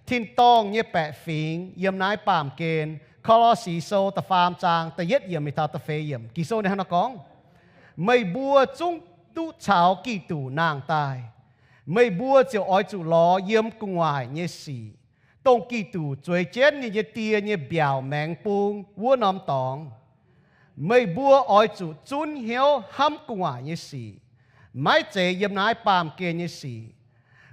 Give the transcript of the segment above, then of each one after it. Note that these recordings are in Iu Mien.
tin-dorngh nyei baeqc fingx yiem naaiv baamh gen. Ko^lo^si Sou da'faam zaang da'yietv yiemc mingh taux da'feix yiemc, Ging-Sou ninh hnangv naaiv gorngv, Meih mbuo zungv duqv caux Giduc nangh daaih. Meih mbuo ziouc oix zuqc lorz yiem gu'nguaaic nyei sic, dongh Giduc zueiz jienv ninh nyei Die nyei mbiaauc maengx bung wuov norm dorngx. Meih mbuo oix zuqc zunv hnyouv hnamv gu'nguaaic nyei sic, maiv zeiz yiem naaiv baamh gen nyei sic,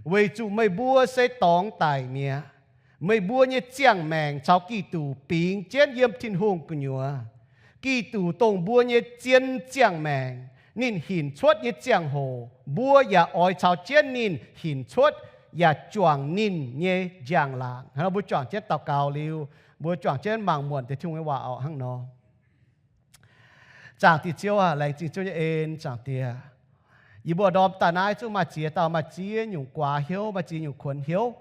weic zuqc meih mbuo se dorngx daic mi'aqv. Meih mbuo nyei ziangh maengc caux Giduc bingx jienv yiem Tin-Hungh gu'nyuoz. Giduc dongh mbuo nyei zien ziangh maengc. Ninh hinc cuotv nyei ziangh hoc mbuo yaac oix caux jienv ninh hinc cuotv, yaac juangc ninh nyei njang-laangc. Hnangv nor mbuo juangc jienv daux gaux liuz, mbuo juangc jienv mangc muonc deix Tin-Hungh nyei waac orqc hnangv nor. Zaangc Diex Ziouv aah, laengz zingh Ziouv nyei en, Zaangc Diex. Yie mbuo ndorm daaih naaiv zungv maaih ziex dauh maaih ziex nyungc guaax hnyouv, maaih ziex nyungc kuonx hnyouv.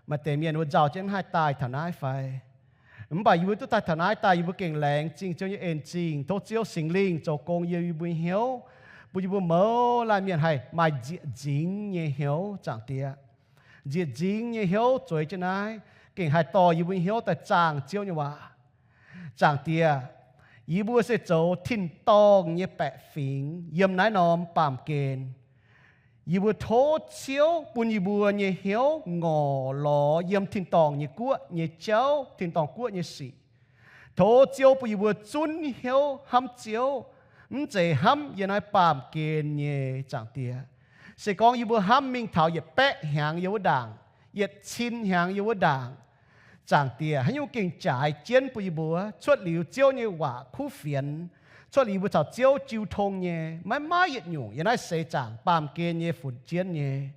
Maaih deix mienh wuov nzauh jienv haih daaih taux naaiv fai? Mv baac yie mbuo duqv daaih taux naaiv daaih, yie mbuo gengh laengz zingh Ziouv nyei en-zingh, tov Ziouv Singx Lingh zoux gong yiem yie mbuo nyei hnyouv, bun yie mbuo mouz laanh mienh haih maaih nzieqc nzingx nyei hnyouv, Zaangc Diex. Nzieqc nzingx nyei hnyouv zueiz jienv naaiv, gengh haih dorh yie mbuo nyei hnyouv daaih zaangh Ziouv nyei waac. Zaangc Diex, yie mbuo se zoux tin-dorngh nyei baeqc fingx yiem naaiv norm baamh gen. Yie mbuo tov Ziouv bun yie mbuo nyei hnyouv ngorc lorz yiem tin-dorngh nyei guoqv nyei jauv, tin-dorngh guoqv nyei sic. Tov Ziouv bun yie mbuo zunv hnyouv hnamv Ziouv, mv zeiz hnamv yiem naaiv baamh gen nyei, Zaangc Diex. Se gorngv yie mbuo hnamv mingh taux yietc baeqv hnyangx yiem wuov ndaangc, yietc cin hnyangx yiem wuov ndaangc, Zaangc Diex, haaix nyungc gengh jaaix jienv bun yie mbuo. Cuotv liuz Ziouv nyei waac kuv fienx, cuotv liuz yie mbuo caux Ziouv jiu tong nyei, maiv maaih yietc nyungc yiem naaiv seix zaangc baamh gen nyei funx jienv nyei.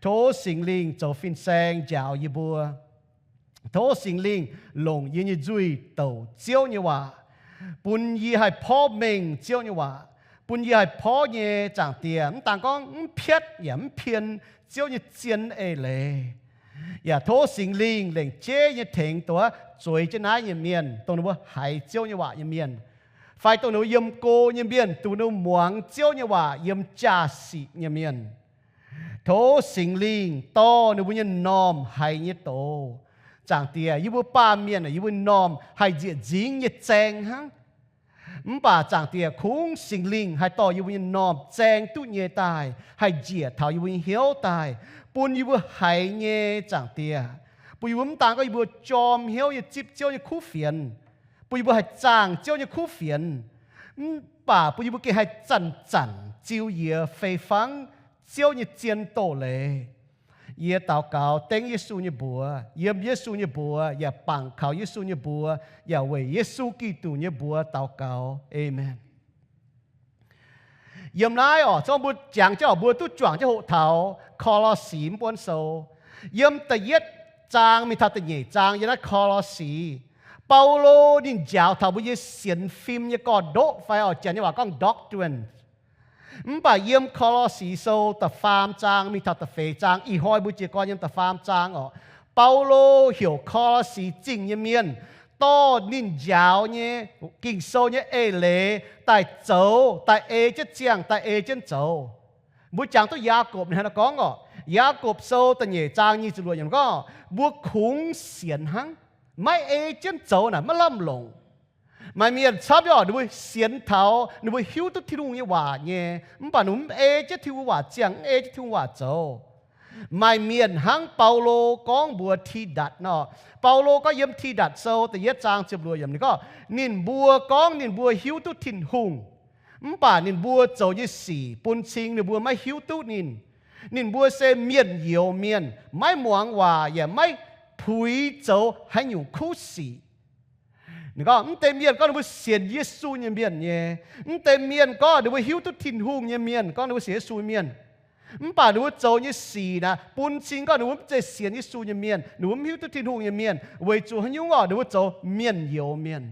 Tov Singx Lingh zoux fin-saeng njaaux yie mbuo. Tov Singx Lingh longc yie nyei nzuih douc Ziouv nyei waac, bun yie haih porv mengh Ziouv nyei waac, bun yie haih porv nyei, Zaangc Diex, mv daan gorngv mv piatv yaac mv pien Ziouv nyei zien eix leiz. Yaac tov Singx Lingh lengc jeiv nyei tengx dongh wuov zueiz jienv naaiv nyei mienh, dongh ninh mbuo haiz Ziouv nyei waac nyei mienh, fai dongh ninh mbuo yiem go nyei mienh, dongh ninh mbuo muangx Ziouv nyei waac yiem jaa-sic nyei mienh. Tov Singx Lingh dorh ninh mbuo nyei m'normh haiz nyei doz. Zaangc Diex, yie mbuo baamh mienh, yie mbuo m'normh haih nzieqc nzingx nyei zaeng hnangv. Mv baac Zaangc Diex, kungx Singx Lingh haih dorh yie mbuo nyei m'normh zaeng duqv nyei daaih, haih njiec taux yie mbuo nyei hnyouv daaih, bun yie mbuo haiz nyei, Zaangc Diex, bun yie mbuo mv daan gorngv yie mbuo jorm hnyouv nyei zipv Ziouv nyei kuv fienx, bun yie mbuo haih zaangh Ziouv nyei kuv fienx, mv baac bun yie mbuo gengh haih zanc-zanc ziux yie fei fangv Ziouv nyei zien doz-leiz. Yie daux gaux dengv Yesu nyei mbuox, yiem Yesu nyei mbuox, yaac bangc kaux Yesu nyei mbuox, yaac weic Yesu Giduc nyei mbuox daux gaux. Aamen. Yiem naaiv oc, zorqv mbuo jangx jienv oc, mbuo duqv juangc jienv hoqc taux Ko^lo^si mv buonv sou. Yiem da'yietv zaang mingh taux da'nyeic zaang yiem naaiv Ko^lo^si, Baulo ninh njaaux taux mbuo nyei sienx fim nyei gorn-ndoqv fai oc, Janx nyei waac gorngv doctrine. Mv baac yiem Ko^lo^si sou da'faam zaang mingh taux da'feix zaang, ih hnoi mbuo jiez gorn yiem da'faam zaang oc, Baulo heuc Ko^lo^si Zingh nyei mienh dorh ninh njaaux nyei Ging-Sou nyei eix leiz daaih zoux, daaih ei jienv ziangh, daaih ei jienv zoux. Mbuo jangx duqv Yaagorpc ninh hnangv naaiv gorngv oc, Yaagorpc sou da'nyeic zaang nyic ziepc luoqc yiemc gorngv, mbuo kungx sienx hnangv, maiv ei jienv zoux naaic maiv lamh longc. Maaih mienh camv nyei oc, ninh mbuo sienx taux, ninh mbuo hiuv duqv Tin-Hungh nyei waac nyei, mv baac ninh mv ei jienv Tin-Hungh waac ziangh, mv ei jienv Tin-Hungh waac zoux. Maaih mienh hnangv Baulo gorngv mbuox Tidatc nor. Baulo gorngv yiem Tidatc sou da'yietv zaang ziepc luoqc yiemc ninh gorngv, ninh mbuo gorngv ninh mbuo hiuv duqv Tin-Hungh, mv baac ninh mbuo zoux nyei sic bun cing ninh mbuo maiv hiuv duqv ninh. Ninh mbuo se mienh youz mienh, maiv muangx waac yaac maiv puix zoux haaix nyungc kuv sic. Ninh gorngv mv deix mienh gorngv ninh mbuo sienx Yesu nyei mienh nyei. Mv deix mienh gorngv ninh mbuo hiuv duqv Tin-Hungh nyei mienh, gorngv ninh mbuo sienx Yesu nyei mienh. Mv baac ninh mbuo zoux nyei sic naaic bun cing gorngv ninh mbuo mv zeiz sienx Yesu nyei mienh, ninh mbuo mv hiuv duqv Tin-Hungh nyei mienh, weic zuqc haaix nyungc oc, ninh mbuo zoux mienh youz mienh.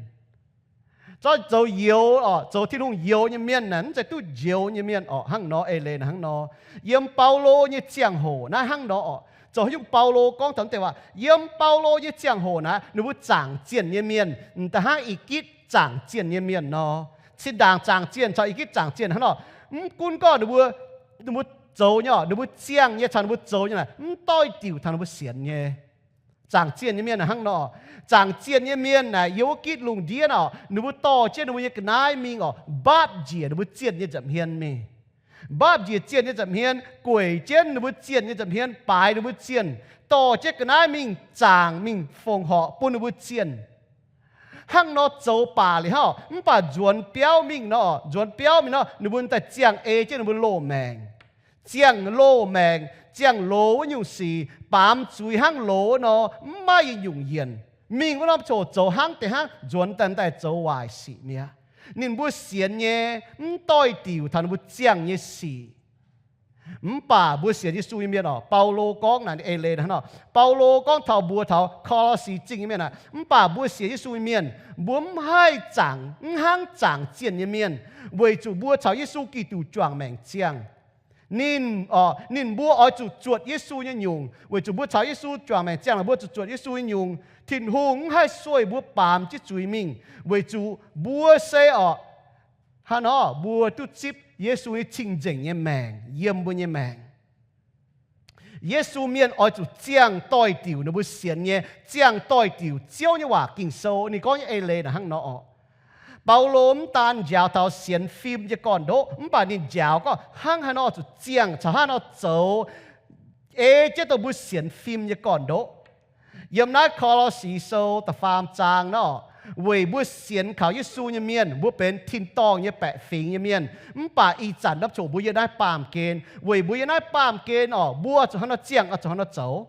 Zorqv zoux youz oc, zoux Tin-Hungh youz nyei mienh naaic mv zeiz duqv njoux nyei mienh oc. Hnangv nor, eix leiz naaic hnangv nor. Yiem Baulo nyei ziangh hoc naaiv hnangv nor oc. Zoux haaix nyungc Baulo gorngv taux mv deix waac, yiem Baulo nyei ziangh hoc naaic ninh mbuo zaangc zienh nyei mienh m'daaih hnangv Egiptv zaangc zienh nyei mienh nor. Zinh ndaangc zaangc zienh caux Egiptv zaangc zienh hnangv nor, mv gunv gorngv ninh mbuo, ninh mbuo zoux nyei oc, ninh mbuo ziangh nyei caux ninh mbuo zoux nyei naaic mv doix-diuc taux ninh mbuo sienx nyei. Zaangc zienh nyei mienh hnangv nor. Zaangc zienh nyei mienh naaic yiem wuov gitv lungh ndiev nor, ninh mbuo dorh jienv ninh mbuo nyei ga'naaiv mingh oc, mbaapv njiec ninh mbuo zienh nyei nza'hmien mingh. Mbaapv njiec zienh nyei nza'hmien, gueic jienv ninh mbuo zienh nyei nza'hmien, baaix ninh mbuo zienh, dorh jienv ga'naaiv mingh zaangc, mingh fongc horc bun ninh mbuo zienh. Hnangv nor zoux baac liuz hnangv, mv baac nzuonx biauv mingh nor, nzuonx biauv mingh nor, ninh mbuo daaih ziangh ei jienv ninh mbuo loz-maengc. Ziangh loz-maengc, ziangh loz wuov nyungc sic, baamz zuiz hnangv loz nor, mv maaih yietc nyungc yienc. Mingh wuov norm coc zoux hnangv deix hnangv, nzuonx daaih, daaih zoux waaic sic mi'aqv. Ninh mbuo sienx nyei mv doix-diuc taux ninh mbuo ziangh nyei sic. Mv baac mbuo sienx Yesu nyei mienh oc, Baulo gorngv naaic, ninh eix leiz hnangv nor, Baulo gorngv taux mbuox taux Ko^lo^si Zingh nyei mienh naaic, mv baac mbuo sienx Yesu nyei mienh, mbuo mv haih zaangc, mv hnangv zaangc zienh nyei mienh, weic zuqc mbuo caux Yesu Giduc juangc maengc ziangh. Ninh, oc, ninh mbuo oix zuqc zuotc Yesu nyei nyungc, weic zuqc mbuo caux Yesu juangc maengc ziangh, mbuo zuqc zuotc Yesu nyei nyungc. Tin-Hungh mv haih sueih mbuo baamz jienv zuiz mingh, weic zuqc mbuo se, oc, hnangv nor mbuo duqv zipv Yesu nyei cing-nzengc nyei maengc yiem mbuo nyei maengc. Yesu mienh oix zuqc ziangh doix-diuc ninh mbuo sienx nyei, ziangh doix-diuc Ziouv nyei waac Ging-Sou. Ninh gorngv nyei eix leiz naaic hnangv nor oc. Baulo mv daan njaaux taux sienx fim nyei gorn-ndoqv, mv baac ninh njaaux gorngv hnangv haaix nor zuqc ziangh caux hnangv haaix nor zoux, ei jienv dongh mbuo sienx fim nyei gorn-ndoqv. Yiem naaiv Ko^lo^si Sou da'faam zaang nor, weic mbuo sienx kaux Yesu nyei mienh, mbuo benx tin-dorngh nyei baeqc fingx nyei mienh. Mv baac ih zanc norm coc mbuo yiem naaiv baamh gen, weic mbuo yiem naaiv baamh gen oc, mbuo zuqc hnangv nor ziangh, oix zuqc hnangv nor zoux.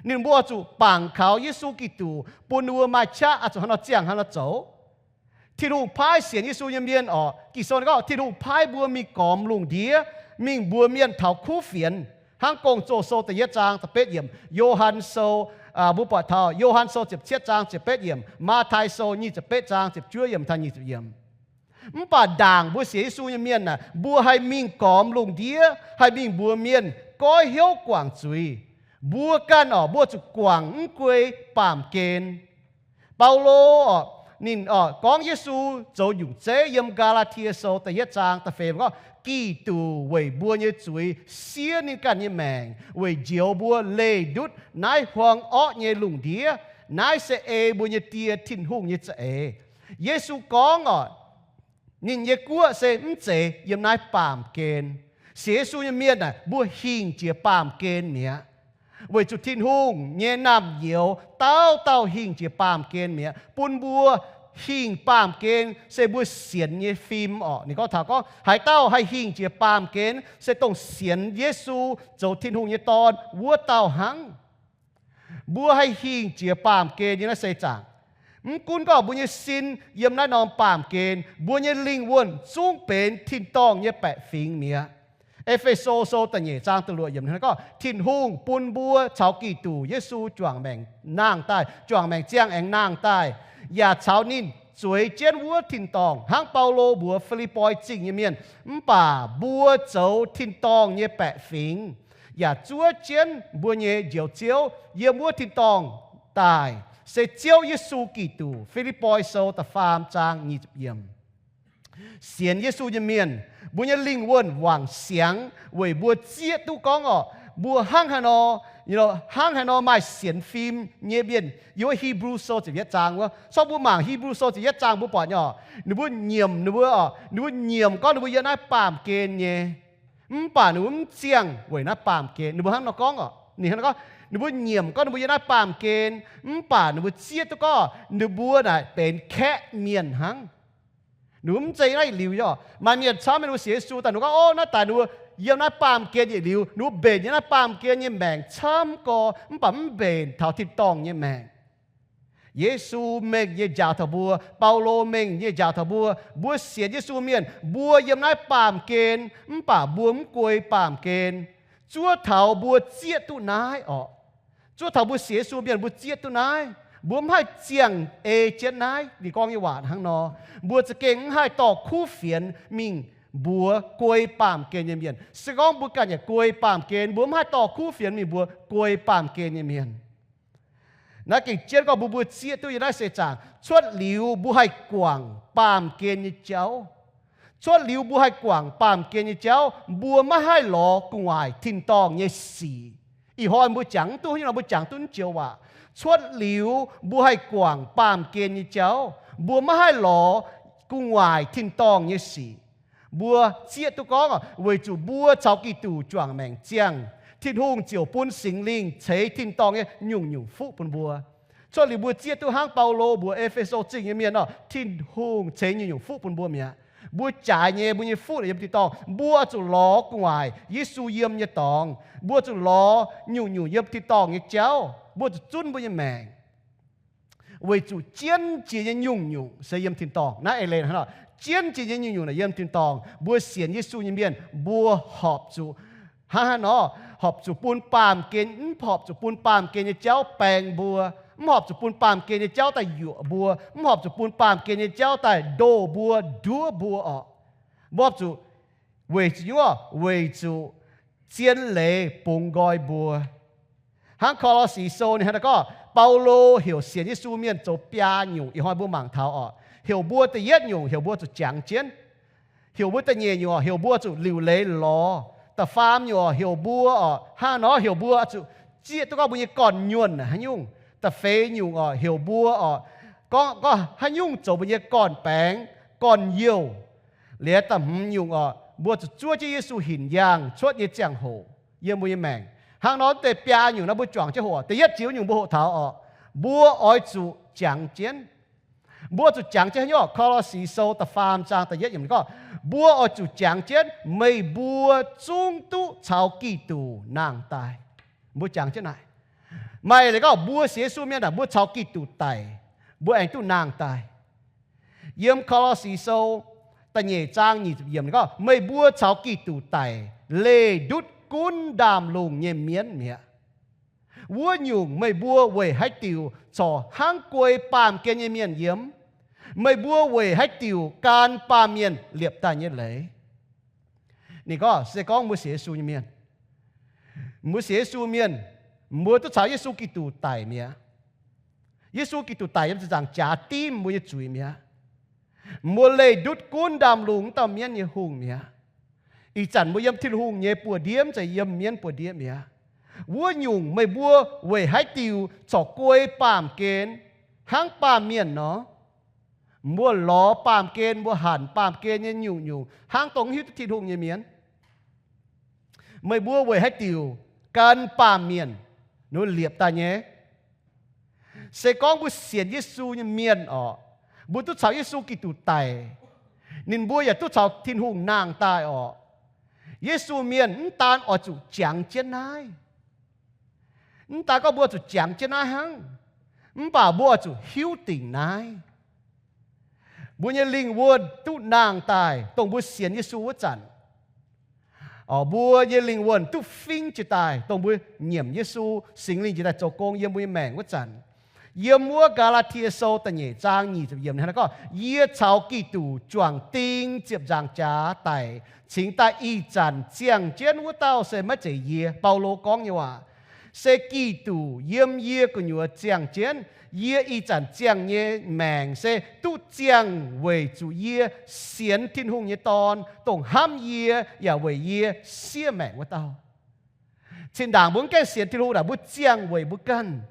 Ninh mbuo zuqc bangc kaux Yesu Giduc, bun ninh mbuo maaih qaqv oix zuqc hnangv nor ziangh, hnangv nor zoux. Tin-Hungh paaiv sienx Yesu nyei mienh oc, Ging-Sou gorngv Tin-Hungh paaiv mbuo mingh gormx lungh ndiev, mingh mbuox mienh taux kuv fienx. Hnangv Gong-Zoh Sou da'yietv zaang da'betv yiemc, Yo^han Sou, mbuo buatc taux Yo^han Sou ziepc cietv zaang ziepc betv yiemc, Matv^tai Sou nyic ziepc betv zaang ziepc juov yiemc taux nyic ziepc yiemc. Mv baac ndaangc mbuo sienx Yesu nyei mienh aah, mbuo haih mingh gormx lungh ndiev, haih mingh mbuox mienh goiv hnyouv guangc zuiz. Mbuo ganh oc, mbuo zuqc guangc mv guei baamh gen. Baulo oc, ninh oc gorngv Yesu zoux nyungc zeiv yiem Gaa^laa^tie Sou da'yietv zaang da'feix gorngv, Giduc weic mbuo nyei zuiz siev ninh ganh nyei maengc weic njoux mbuo leih ndutv naaiv huang orqv nyei lungh ndiev. Naaiv se ei mbuo nyei Die, Tin-Hungh nyei za'eix. Yesu gorngv oc, ninh nyei guoqv se mv zeiz yiem naaiv baamh gen. Sienx Yesu nyei mienh aah, mbuo hingh jiex baamh gen mi'aqv. Weic zuqc Tin-Hungh nyei naamh nyouz dauh dauh hingh jiex baamh gen mi'aqv, bun mbuo hingh baamh gen se mbuo sienx nyei fim oc. Ninh gorngv taux gorngv haaix dauh haih hingh jiex baamh gen se dongh sienx Yesu zoux Tin-Hungh nyei Dorn wuov dauh hnangv. Mbuo haih hingh jiex baamh gen yiem naaiv seix zaangc. Mv gunv gorngv mbuo nyei sin yiem naaiv norm baamh gen, mbuo nyei lingh wuonh zungv benx tin-dorngh nyei baeqc fingx mi'aqv. E^fe^so Sou da'nyeic zaang da'luoqc yiemc gorngv, Tin-Hungh bun mbuo caux Giduc Yesu juangc maengc nangh daaih, juangc maengc ziangh aengx nangh daaih, yaac caux ninh zueiz jienv wuov tin-dorngh, hnangv Baulo mbuox Fi^lipv^poi Zingh nyei mienh, mv baac mbuo zoux tin-dorngh nyei baeqc fingx, yaac zuov jienv mbuo nyei Njoux Ziouv yiem wuov tin-dorngh daaih, se Ziouv Yesu Giduc. Fi^lipv^poi Sou da'faam zaang nyic ziepc yiemc. Sienx Yesu nyei mienh, mbuo nyei lingh wuonh wangc siangx weic mbuo zieqv duqv gorngv oc, mbuo hnangv haaix nor, hnangv haaix nor maaih sienx fim nyei mienh. Yiem wuov Hipv^lu Sou ziepc yietv zaang wuov, corc mbuo mangc Hipv^lu Sou ziepc yietv zaang mbuo buatc nyei oc, ninh mbuo nyiemc ninh mbuo oc, ninh mbuo nyiemc gorngv ninh mbuo yiem naaiv baamh gen nyei. Mv baac ninh mbuo mv ziangh weic naaiv baamh gen. Ninh mbuo hnangv nor gorngv oc, ninh hnangv nor gorngv, ninh mbuo nyiemc gorngv ninh mbuo yiem naaiv baamh gen, mv baac ninh mbuo zieqv duqv gorngv ninh mbuo naaic benx kaeqv mienh hnangv. Ninh mbuo mv zeiz naaiv yietc liuz nyei oc. Maaih mienh camv, ninh mbuo sienx Yesu daaih ninh mbuo gorngv, ov, naaiv daaih ninh mbuo yiem naaiv baamh gen yietc liuz, ninh mbuo mbenc yiem naaiv baamh gen nyei maengc camv gorx, mv baac mv mbenc taux tin-dorngh nyei maengc. Yesu mengh nyei njaaux taux mbuo, Baulo mengh nyei njaaux taux mbuo, mbuo sienx Yesu mienh, mbuo yiem naaiv baamh gen, mv baac mbuo mv guei baamh gen. Zuov taux mbuo zieqv duqv naaiv orqc. Zuov taux mbuo sienx Yesu mienh mbuo zieqv duqv naaiv. Mbuo mv haih ziangh ei jienv naaiv. Ninh gorngv nyei waac hnangv nor. Mbuo za'gengh mv haih dorh kuv fienx mingh mbuox guei baamh gen nyei mienh. Se gorngv mbuo ganh yaac guei baamh gen, mbuo mv haih dorh kuv fienx mingh mbuox guei baamh gen nyei mienh. Naaiv gengh jienv gorngv mbuo, mbuo zieqv duqv yiem naaiv seix zaangc, cuotv liuz mbuo haih guangc baamh gen nyei jauv. Cuotv liuz mbuo haih guangc baamh gen nyei jauv, mbuo maiv haih lorz gu'nguaaic tin-dorngh nyei sic. Ih hnoi mbuo jangx duqv, ih hnoi mbuo jangx duqv naaiv joux waac. Cuotv liuz mbuo haih guangc baamh gen nyei jauv, mbuo maiv haih lorz gu'nguaaic tin-dorngh nyei sic. Mbuo zieqv duqv gorngv weic zuqc mbuo caux Giduc juangc maengc ziangh, Tin-Hungh ziouc bun Singx Lingh ceix tin-dorngh nyei nyungc-nyungc fuqv bun mbuo. Cuotv liuz mbuo zieqv duqv hnangv Baulo mbuox E^fe^so Zingh nyei mienh nor, Tin-Hungh ceix nyungc-nyungc fuqv bun mbuo mi'aqv. Mbuo jaaix nyei, mbuo nyei fuqv yiem tin-dorngh. Mbuo zuqc lorz gu'nguaaic Yesu yiem nyei dorngx. Mbuo zuqc lorz nyungc-nyungc yiem tin-dorngh nyei jauv. Mbuo zuqc zunv mbuo nyei maengc weic zuqc jienv jiex nyei nyungc-nyungc se yiem tin-dorngh. Naaiv eix leiz hnangv nor, jienv jiex nyei nyungc-nyungc naaic yiem tin-dorngh. Mbuo sienx Yesu nyei mienh, mbuo horpc zuqc hnangv haaix nor, horpc zuqc bun baamh gen, mv horpc zuqc bun baamh gen nyei jauv baeng mbuo, mv horpc zuqc bun baamh gen nyei jauv daaih yuoqc mbuo, mv horpc zuqc bun baamh gen nyei jauv daaih ndoh mbuo, nduov mbuo orqc. Mbuo horpc zuqc weic zuqc nyungc, weic zuqc zien leiz bungx nqoi mbuo. Hnangv Ko^lo^si Sou ninh hnangv naaiv gorngv, Baulo heuc sienx Yesu mienh zoux biaa nyungc, ih hnoi mbuo mangc taux orqc. Heuc mbuo da'yietv nyungc, heuc mbuo zuqc jangx jienv. Heuc mbuo da'nyeic nyungc orqc, heuc mbuo zuqc liuc leiz lorz. Da'faam nyungc orqc, heuc mbuo orqc, hnangv nor heuc mbuo zuqc zieqv duqv gorngv mbuo nyei gorn-nyuonh haaix nyungc. Da'feix nyungc orqc, heuc mbuo orqc, gorngv, gorngv haaix nyungc zoux mbuo nyei gorn-baengx, gorn-youh. Liuz da'hmz nyungc orqc, mbuo zuqc zuov jienv Yesu hinc yaangh cuotv nyei ziangh hoc yiem mbuo nyei maengc. Hnangv nor deix biaa nyungc naaiv mbuo juangc jienv hoqc. Da'yietv jiex nyungc mbuo hoqc taux orqc, mbuo oix zuqc jangx jienv. Mbuo zuqc jangx jienv haaix nyungc? Ko^lo^si Sou da'faam zaang da'yietv yiemc gorngv, mbuo oix zuqc jangx jienv meih mbuo zungv duqv caux Giduc nangh daaih. Mbuo jangx jienv naaic. Maaih leiz gorngv mbuo sienx Yesu mienh aah, mbuo caux Giduc daic, mbuo aengx duqv nangh daaih. Yiem Ko^lo^si Sou da'nyeic zaang nyic ziepc yiemc ninh gorngv, meih mbuo caux Giduc daic leih ndutv gunv ndaamv-lungh nyei mienv mi'aqv. Wuov nyungc meih mbuo weic haaix diuc corc hnangv guei baamh gen nyei mienh yiem? Meih mbuo weic haaix diuc gan baamh mienh liepc daaih nyei leiz? Ninh gorngv se gorngv mbuo sienx Yesu nyei mienh, mbuo sienx Yesu mienh, mbuo duqv caux Yesu Giduc daic mi'aqv. Yesu Giduc daic yiem ziepc nzaangc jaax dimv mbuo nyei zuiz mi'aqv. Mbuo leih ndutv gunv ndaamv-lungh wuov dauh mienv nyei hungh mi'aqv. Ih zanc mbuo yiem Tin-Hungh nyei buoz-ndiev, mv zeiz yiem mienv buoz-ndiev mi'aqv. Wuov nyungc meih mbuo weic haaix diuc corc guei baamh gen hnangv baamh mienh nor? Mbuo lorz baamh gen, mbuo hanc baamh gen nyei nyungc-nyungc hnangv dongh mv hiuv duqv Tin-Hungh nyei mienh. Meih mbuo weic haaix diuc gan baamh mienh, ninh liepc daaih nyei? Se gorngv mbuo sienx Yesu nyei mienh orqc, mbuo duqv caux Yesu Giduc daic, ninh mbuo yaac duqv caux Tin-Hungh nangh daaih orqc. Yesu mienh mv daan oix zuqc jangx jienv naaiv, mv daan gorngv mbuo zuqc jangx jienv naaiv hnangv, mv baac mbuo oix zuqc hiuv dingc naaiv. Mbuo nyei lingh wuonh duqv nangh daaih, dongh mbuo sienx Yesu wuov zanc. Mbuo nyei lingh wuonh duqv fingv jiez daaih, dongh mbuo nyiemc Yesu, Singx Lingh jiez daaih zoux gong yiem mbuo nyei maengc wuov zanc. Yiem wuov Gaa^laa^tie Sou da'nyeic zaang nyic ziepc yiemc hnangv naaiv gorngv, yie caux Giduc juangc ding ziepc nzaangc jaax daic, cingx daaih ih zanc ziangh jienv wuov dauh se maiv zeiz yie. Baulo gorngv nyei waac, se Giduc yiem yie gu'nyuoz ziangh jienv. Yie ih zanc ziangh nyei maengc se duqv ziangh weic zuqc yie sienx Tin-Hungh nyei Dorn, dongh hnamv yie yaac weic yie siev maengc wuov dauh. Cin-ndaangc mbuo mv gaengh sienx Tin-Hungh naaic, mbuo ziangh weic mbuo ganh.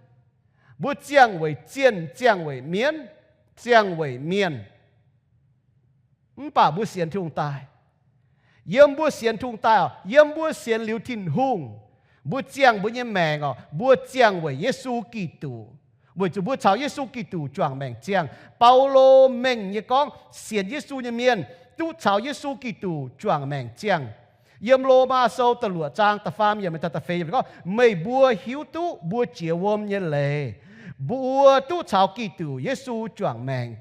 Mbuo ziangh weic zienh, ziangh weic mienv, ziangh weic mienh. Mv baac mbuo sienx Tin-Hungh daaih. Yiem mbuo sienx Tin-Hungh daaih, yiem mbuo sienx liuz Tin-Hungh, mbuo ziangh mbuo nyei maengc orqc, mbuo ziangh weic Yesu Giduc, weic zuqc mbuo caux Yesu Giduc juangc maengc ziangh. Baulo mengh nyei gorngv sienx Yesu nyei mienh duqv caux Yesu Giduc juangc maengc ziangh. Yiem Lomaa Sou da'luoqc zaang da'faam yiemc taux da'feix yiemc gorngv, meih mbuo hiuv duqv mbuo jiex wuom nyei leiz, mbuo duqv caux Giduc Yesu juangc maengc,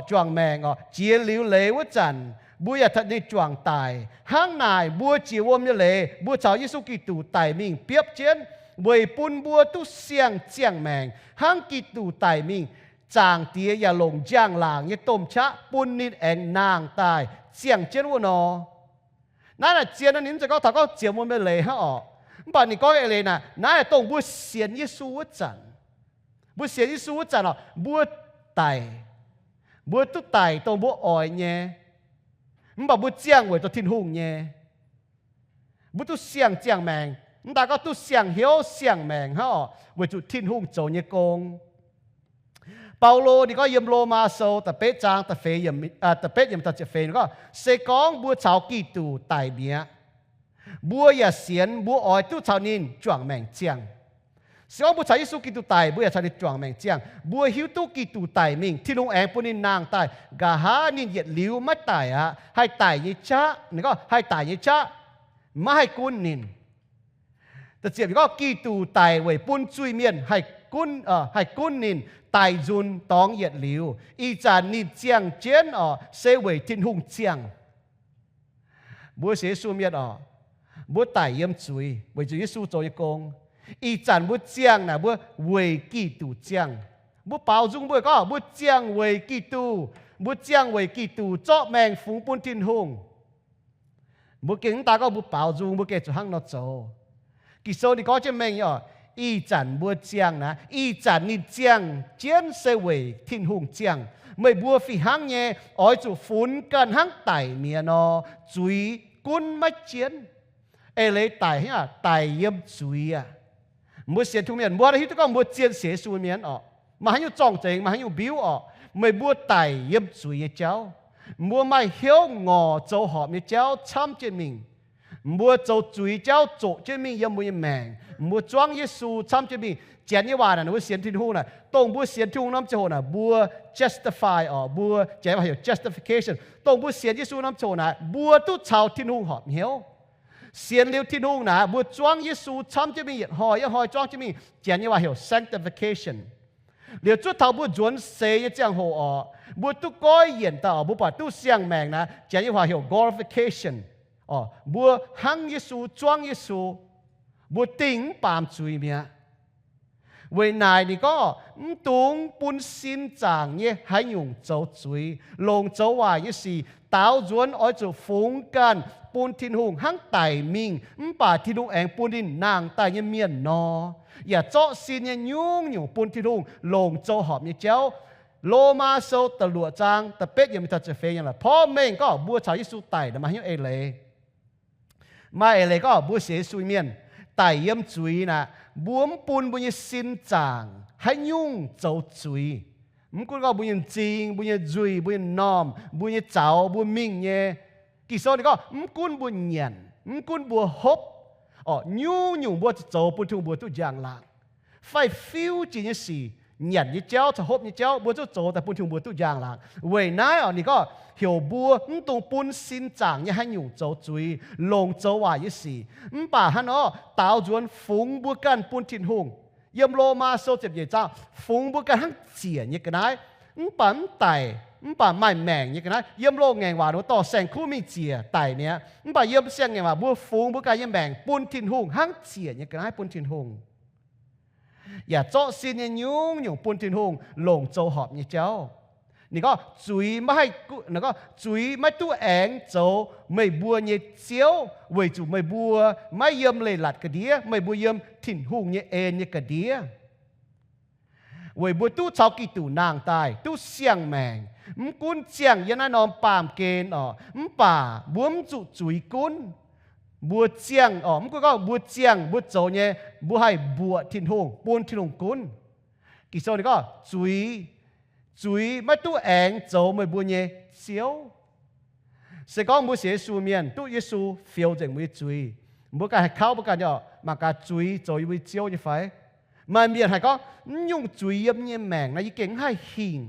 juangc maengc orqc. Jiex liuz leiz wuov zanc, mbuo yaac caux ninh juangc daic. Hnangv naaic, mbuo jiex wuom nyei leiz, mbuo caux Yesu Giduc daic mingh biopv jienv, weic bun mbuo duqv siang-ziangh maengc hnangv Giduc daic mingh. Zaangc Diex yaac longc njang-laangc nyei domh qaqv bun ninh aengx nangh daaih ziangh jienv wuov nor. Naaiv naaic zien nor, ninh mv zeiz gorngv taux gorngv jiex wuom nyei leiz hnangv orqc. Mv baac ninh gorngv eix leiz naaic, naaiv dongh mbuo sienx Yesu wuov zanc. Mbuo sienx Yesu wuov zanc orqc, mbuo daic. Mbuo duqv daic dongh mbuo oix nyei. Mv baac mbuo ziangh weic dongh Tin-Hungh nyei. Mbuo duqv siang-ziangh maengc. Mv daaih gorngv duqv siang-hnyouv siang-maengc hnangv orqc, weic zuqc Tin-Hungh zoux nyei gong. Baulo ninh gorngv yiem Lomaa Sou da'betv zaang da'feix, da'betv yiemc taux ziepc feix ninh gorngv, se gorngv mbuo caux Giduc daic mi'aqv, mbuo yaac sienx mbuo oix duqv caux ninh juangc maengc ziangh. Se gorngv mbuo caux Yesu Giduc daic, mbuo yaac caux ninh juangc maengc ziangh. Mbuo hiuv duqv Giduc daic mingh, Tin-Hungh aengx bun ninh nangh daaih. Nqa'haav ninh yietc liuz maiv daic aqv, haih daic nyei qaqv, ninh gorngv haih daic nyei qaqv maiv haih gunv ninh. Ziepc gorngv Giduc daic weic bun zuiz-mienh haih gunv, haih gunv ninh daic nzunc dorngx yietc liuz. Ih zanc ninh ziangh jienv orqc, se weic Tin-Hungh ziangh. Mbuo sienx Yesu mienh orqc, mbuo daic yiem zuiz weic zuqc Yesu zoux nyei gong. Ih zanc mbuo ziangh naaic mbuo weic Giduc ziangh. Mbuo baaux nzung mbuo gorngv mbuo ziangh weic Giduc. Mbuo ziangh weic Giduc zorqv maengc fungx bun Tin-Hungh. Mbuo gengh mv daan gorngv mbuo baaux nzung, mbuo gengh zuqc hnangv nor zoux. Ging-Sou ninh gorngv jienv mengh nyei orqc, ih zanc mbuo ziangh naaic, ih zanc ninh ziangh jienv se weic Tin-Hungh ziangh. Meih mbuo fih hnangv nyei oix zuqc funx ganh hnangv daic mi'aqv nor, zuiz gunv maiv jienv. Eix leiz daic hnangv, daic yiem zuiz aqv. Mbuo sienx Tin-Hungh mienh, mbuo hiuv duqv gorngv mbuo zien sienx Yesu mienh orqc, maaih haaix nyungc zorng-zengx, maaih haaix nyungc mbiuv orqc, meih mbuo daic yiem zuiz nyei jauv. Mbuo maaih hnyouv ngorc zoux horpc nyei jauv camv jienv mingh. Mbuo zoux zuiz jauv zoqc jienv mingh yiem mbuo nyei maengc. Mbuo zuangv Yesu camv jienv mingh. Janx nyei waac naaic, mbuo sienx Tin-Hungh naaic, dongh mbuo sienx Tin-Hungh norm ziangh hoc naaic, mbuo justify orqc, mbuo, Janx nyei waac heuc justification. Dongh mbuo sienx Yesu norm ziangh hoc naaic, mbuo duqv caux Tin-Hungh horpc hnyouv. Sienx liuz Tin-Hungh naaic, mbuo zuangv Yesu camv jienv mingh, yietc hnoi yietc hnoi zuangv jienv mingh. Janx nyei waac heuc sanctification. Liuz zuov taux mbuo nzuonx seix nyei ziangh hoc orqc, mbuo duqv goiv yienc daaih orqc, mbuo buatc duqv siang-maengc naaic, Janx nyei waac heuc glorification. Orqc, mbuo hnangv Yesu, zuangv Yesu, mbuo dingh mv baamz zuiz mi'aqv. Weic naaic ninh gorngv, mv dungx bun sin zaangc nyei haaix nyungc zoux zuiz, longc zoux waaic nyei sic. Daaux nzuonx oix zuqc fungx ganh bun Tin-Hungh hnangv daic mingh mv baac Tin-Hungh aengx bun ninh nangh daaih nyei mienh nor, yaac zorqv sin nyei nyungc-nyungc bun Tin-Hungh longc zoux horpc nyei jauv. Lomaa Sou da'luoqc zaang da'betv yiemc taux ziepc feix yiemc laaix porv mengh gorngv mbuo caux Yesu daic naaic maaih haaix nyungc eix leiz. Maaih eix leiz gorngv mbuo sienx Yesu mienh daic yiem zuiz naaic, mbuo mv bun mbuo nyei sin zaangc haaix nyungc zoux zuiz. Mv gunv gorngv mbuo nyei m'zing, mbuo nyei nzuih, mbuo nyei m'normh, mbuo nyei zaux, mbuo mingh nyei. Ging-Sou ninh gorngv mv gunv mbuo nyanc, mv gunv mbuo hopv, orqc, nyungc-nyungc mbuo zoux bun Tin-Hungh mbuo duqv njang-laangc. Fai fiuv jiex nyei sic, nyanc nyei jauv caux hopv nyei jauv, mbuo zuqc zoux daaih bun Tin-Hungh mbuo duqv njang-laangc. Weic naaiv orqc, ninh gorngv heuc mbuo mv dungx bun sin zaangc nyei haaix nyungc zoux zuiz, longc zoux waaic nyei sic. Mv baac hnangv nor, daaux nzuonx fungx mbuo ganh bun Tin-Hungh. Yiem Lomaa Sou ziepc nyeic zaang, fungx mbuo ganh hnangv ziec nyei ga'naaiv, mv baac mv daic, mv baac maaih maengc nyei ga'naaiv. Yiem loz-ngaengc waac ninh mbuo dorh saeng-kuv mingh ziec daic mi'aqv. Mv baac yiem siang-ngaengc waac mbuo fungx mbuo ganh nyei maengc bun Tin-Hungh hnangv ziec nyei ga'naaiv bun Tin-Hungh, yaac zorqv sin nyei nyungc-nyungc bun Tin-Hungh longc zoux horpc nyei jauv. Ninh gorngv zuiz maiv haih, ninh gorngv zuiz maiv duqv aengx zoux meih mbuo nyei ziouv, weic zuqc meih mbuo maiv yiem leiz-latc ga'ndiev, meih mbuo yiem Tin-Hungh nyei en nyei ga'ndiev. Weic mbuo duqv caux Giduc nangh daaih, duqv siang-maengc. Mv gunv ziangh yiem naaiv norm baamh gen orqc, mv baac mbuo mv zuqc zuiz gunv. Mbuo ziangh orqc, mv gunv gorngv mbuo ziangh mbuo zoux nyei, mbuo haih mbuoqc Tin-Hungh, bun Tin-Hungh gunv. Ging-Sou ninh gorngv zuiz, zuiz maiv duqv aengx zoux meih mbuo nyei ziouv. Se gorngv mbuo sienx Yesu mienh, duqv Yesu fioux nzengc mbuo nyei zuiz, mbuo ganh haih kauv mbuo ganh nyei orqc, mangc gaax zuiz zoux yie mbuo nyei ziouv nyei fai? Maaih mienh haih gorngv, mv nyungc zuiz yiem nyei maengc naaiv yie gengh mv haih hingh.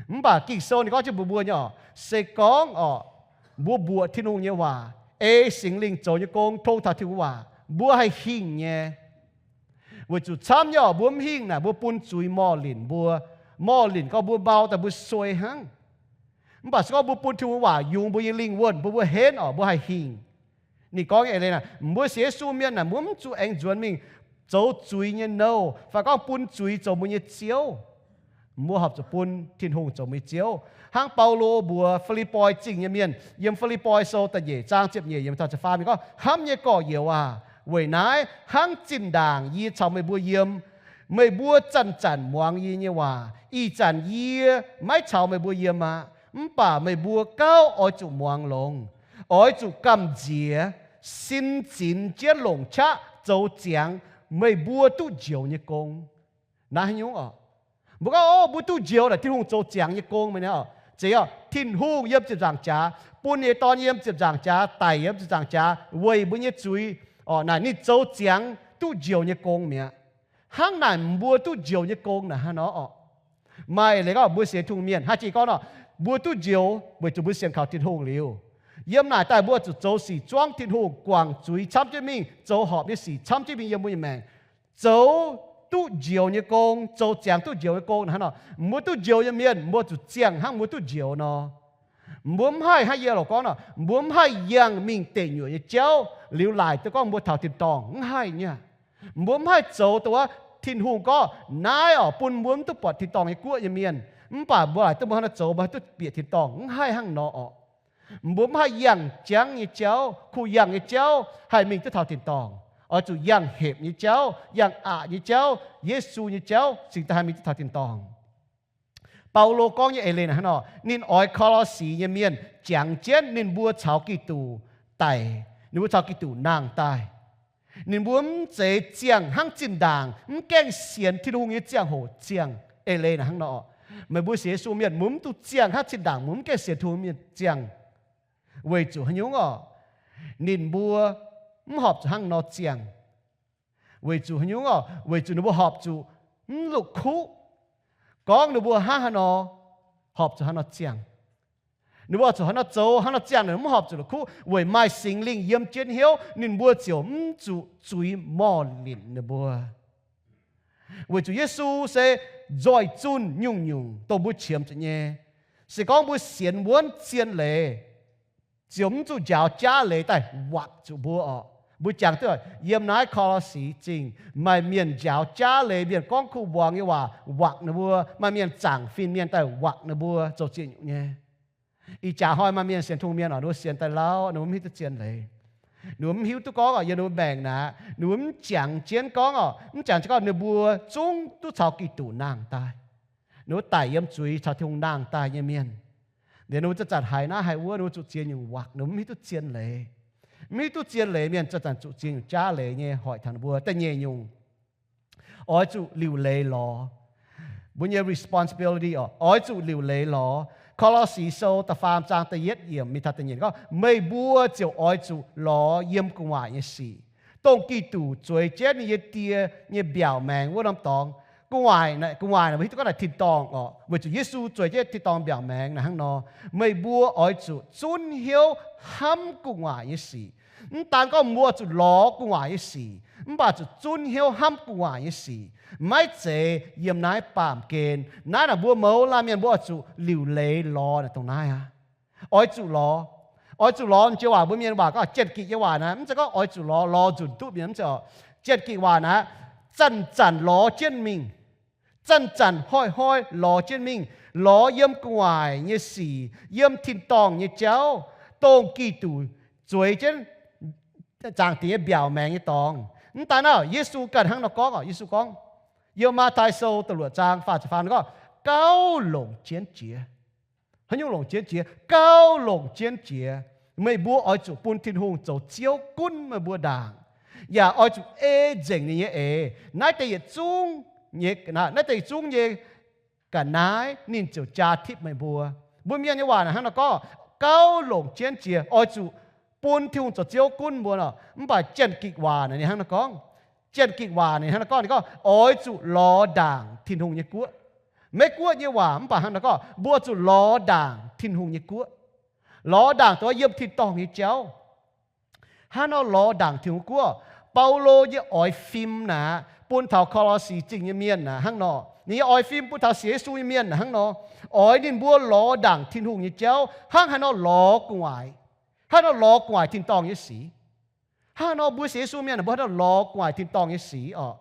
Mv baac Ging-Sou ninh gorngv jienv mbuox mbuo nyei orqc, se gorngv orqc, mbuo mbuoqc Tin-Hungh nyei waac, ei Singx Lingh zoux nyei gong, tong taux Tin-Hungh waac, mbuo haih hingh nyei. Weic zuqc camv nyei orqc, mbuo mv hingh naaic, mbuo bun zuiz morh linc mbuo. Morh linc gorngv mbuo mau daaih mbuo suei hnangv. Mv baac se gorngv mbuo bun Tin-Hungh waac yungz mbuo nyei lingh wuonh, mbuo mbuo henv orqc, mbuo haih hingh. Ninh gorngv nyei eix leiz naaic, mbuo sienx Yesu mienh naaic, mbuo mv zuqc aengx nzuonx mingh zoux zuiz nyei nouh, fai gorngv bun zuiz zoux mbuo nyei ziouv. Mbuo horpc zuqc bun Tin-Hungh zoux mbuo nyei ziouv. Hnangv Baulo mbuox Fi^lipv^poi Zingh nyei mienh, yiem Fi^lipv^poi Sou da'nyeic zaang ziepc nyeic yiemc taux ziepc faam, ninh gorngv, hnamv nyei gorx-youz aac, weic naaiv hnangv zinh ndaangc yie caux meih mbuo yiem, meih mbuo zanc-zanc muangx yie nyei waac. Ih zanc yie maiv caux meih mbuo yiem aqv, mv baac meih mbuo gauh oix zuqc muangx longx, oix zuqc gamh nziex, sin zinx jienv longc qaqv zoux ziangx meih mbuo duqv njoux nyei gong. Naaiv haaix nyungc oc? Mbuo gorngv, o, mbuo duqv njoux naaic Tin-Hungh zoux ziangx nyei gong mi'aqv. Zeiz oc, Tin-Hungh yiem ziepc nzaangc jaax, bun ninh nyei Dorn yiem ziepc nzaangc jaax, daic yiem ziepc nzaangc jaax weic mbuo nyei zuiz. Naaic ninh zoux ziangx duqv njoux nyei gong mi'aqv. Hnangv naaic mbuo duqv njoux nyei gong naaic hnangv nor oc. Maaih leiz gorngv mbuo sienx Tin-Hungh mienh, haaix jiex gorngv nor, mbuo duqv njoux weic zuqc mbuo sienx kaux Tin-Hungh liuz, yiem naaic daaih mbuo zuqc zoux sic zuangv Tin-Hungh, guangc zuiz camv jienv mingh, zoux horpc nyei sic camv jienv mingh yiem mbuo nyei maengc. Zoux duqv njoux nyei gong, zoux ziangx duqv njoux nyei gong naaic hnangv nor, mbuo duqv njoux nyei mienh mbuo zuqc ziangh hnangv mbuo duqv njoux nor. Mbuo mv haih hnangv yie loc gorngv nor, mbuo mv haih yangh mingh deic nyuoqc nyei jauv liuz laaic duqv gorngv mbuo taux tin-dorngh. Mv haih nyei. Mbuo mv haih zoux dongh wuov Tin-Hungh gorngv naaiv oc, bun mbuo mv duqv buatc tin-dorngh nyei guoqv nyei mienh. Mv baac mbuo laaic duqv mbuo hnangv nor zoux, mbuo haih duqv bieqc tin-dorngh. Mv haih hnangv nor oc. Mbuo mv haih yangh jangv nyei jauv, kuh yangh nyei jauv haih mingh duqv taux tin-dorngh. Oix zuqc yangh hepc nyei jauv, yangh aqc nyei jauv, Yesu nyei jauv cingx daaih haih mingh duqv taux tin-dorngh. Baulo gorngv nyei eix leiz naaic hnangv nor, ninh oix Ko^lo^si nyei mienh jangx jienv ninh mbuo caux Giduc daic, ninh mbuo caux Giduc nangh daaih. Ninh mbuo mv zeiz ziangh hnangv zinh ndaangc mv gaengh sienx Tin-Hungh nyei ziangh hoc ziangh. Eix leiz naaic hnangv nor, meih mbuo sienx Yesu mienh mbuo mv duqv ziangh hnangv zinh ndaangc mbuo mv gaengh sienx Tin-Hungh mienh ziangh. Weic zuqc haaix nyungc oc? Ninh mbuo mv horpc zuqc hnangv nor ziangh. Weic zuqc haaix nyungc oc? Weic zuqc ninh mbuo horpc zuqc mv la'kuqv gorngv ninh mbuo hnangv haaix nor horpc zuqc hnangv nor ziangh. Ninh mbuo horpc zuqc hnangv nor zoux, hnangv nor ziangh, ninh mv horpc zuqc la'kuqv. Weic maaih Singx Lingh yiem jienv hnyouv, ninh mbuo ziouc mv zuqc zuiz morh linc ninh mbuo. Weic zuqc Yesu se nzoih zunh nyungc-nyungc dongh mbuo qiemx zuqc nyei. Se gorngv mbuo sienx wuonv zien leiz, ziouc mv zuqc njaaux jaav leiz daaih wakc zuqc mbuo oc. Mbuo jangx duqv yiem naaiv Ko^lo^si Zingh maaih mienh njaaux jaav leiz, mienh gorngv kuh mbuangz nyei waac wakc ninh mbuo, maaih mienh zaangc fin-mienh daaih wakc ninh mbuo zoux ziex nyungc nyei. Ih jaax hnoi maaih mienh sienx Tin-Hungh mienh oc, ninh mbuo sienx daaih lauh, ninh mbuo mv hiuv duqv zien leiz. Ninh mbuo mv hiuv duqv gorngv oc, yiem ninh mbuo maengc naaic, ninh mbuo mv jangx jienv gorngv oc, mv jangx jienv gorngv ninh mbuo zungv duqv caux Giduc nangh daaih. Ninh mbuo daic yiem zuiz caux Tin-Hungh nangh daaih nyei mienh. Liuz ninh mbuo zanc-zanc haiz naaiv haiz wuov, ninh mbuo zuqc ziex nyungc wakc, ninh mbuo mv hiuv duqv zien leiz. Mv hiuv duqv zien leiz mienh zanc-zanc zuqc ziex nyungc jaav leiz nyei hoic taux ninh mbuo. Da'nyeic nyungc, oix zuqc liuc leiz lorz. Mbuo nyei responsibility oc, oix zuqc liuc leiz lorz. Ko^lo^si Sou da'faam zaang da'yietv yiemc mingh taux da'nyeic gorngv, meih mbuo ziouc oix zuqc lorz yiem gu'nguaaic nyei sic, dongh Giduc zueiz jienv ninh nyei Die nyei mbiaauc maengx wuov norm dorngx. Gu'nguaaic, gu'nguaaic naaic mbuo hiuv duqv gorngv naaic tin-dorngh oc, weic zuqc Yesu zueiz jienv tin-dorngh mbiaauc maengx naaic hnangv nor. Meih mbuo oix zuqc zunv hnyouv hnamv gu'nguaaic nyei sic. Mv daan gorngv mbuo zuqc lorz gu'nguaaic nyei sic, mv baac zuqc zunv hnyouv hnamv gu'nguaaic nyei sic. Maiv zeiz yiem naaiv baamh gen. Naaiv naaic mbuo mouz laanh mienh mbuo oix zuqc liuc leiz lorz naaic dongh naaiv aqv. Oix zuqc lorz. Oix zuqc lorz jiex waac mbuo mienh waac gorngv janx-gikc nyei waac naaiv, mv zeiz gorngv oix zuqc lorz, lorz nzunc duqv mienh, mv zeiz oc. Janx-gikc waac naaiv, zanc-zanc lorz jienv mingh. Zanc-zanc hnoi-hnoi lorz jienv mingh. Lorz yiem gu'nguaaic nyei sic, yiem tin-dorngh nyei jauv, dongh Giduc zueiz jienv zaangc Diex nyei mbiaauc maengx nyei dorngx. Mv daan naaiv, Yesu ganh hnangv nor gorngv oc. Yesu gorngv, yiem Matv^tai Sou da'luoqc zaang faah ziepc faam gorngv, gauh longc jienv jiex. Haaix nyungc longc jienv jiex? Gauh longc jienv jiex. Meih mbuo oix zuqc bun Tin-Hungh zoux Ziouv gunv meih mbuo ndaangc, yaac oix zuqc ei nzengc ninh nyei eix. Naaiv deix yietc zungv nyei, naaiv deix yietc zungv nyei ga'naaiv ninh ziouc jaa tipv meih mbuo. Mbuo mienh nyei waac naaic hnangv nor gorngv, gauh longc jienv jiex, oix zuqc bun Tin-Hungh zoux Ziouv gunv mbuo nor. Mv baac janx-gikc waac naaic ninh hnangv nor gorngv, janx-gikc waac ninh hnangv nor gorngv, ninh gorngv oix zuqc lorz ndaangc Tin-Hungh nyei guoqv. Maiv guoqv nyei waac, mv baac hnangv nor gorngv mbuo zuqc lorz ndaangc Tin-Hungh nyei guoqv. Lorz ndaangc dongh yiem tin-dorngh nyei jauv. Hnangv nor lorz ndaangc Tin-Hungh guoqv, Baulo nyei oix fim naaic bun taux Ko^lo^si Zingh nyei mienh naaic hnangv nor. Ninh nyei oix fim bun taux sienx Yesu nyei mienh naaic hnangv nor. Oix ninh mbuo lorz ndaangc Tin-Hungh nyei jauv hnangv haaix nor lorz gu'nguaaic, hnangv nor lorz gu'nguaaic tin-dorngh nyei sic. Hnangv nor mbuo sienx Yesu mienh mbuo hnangv nor lorz gu'nguaaic tin-dorngh nyei sic oc.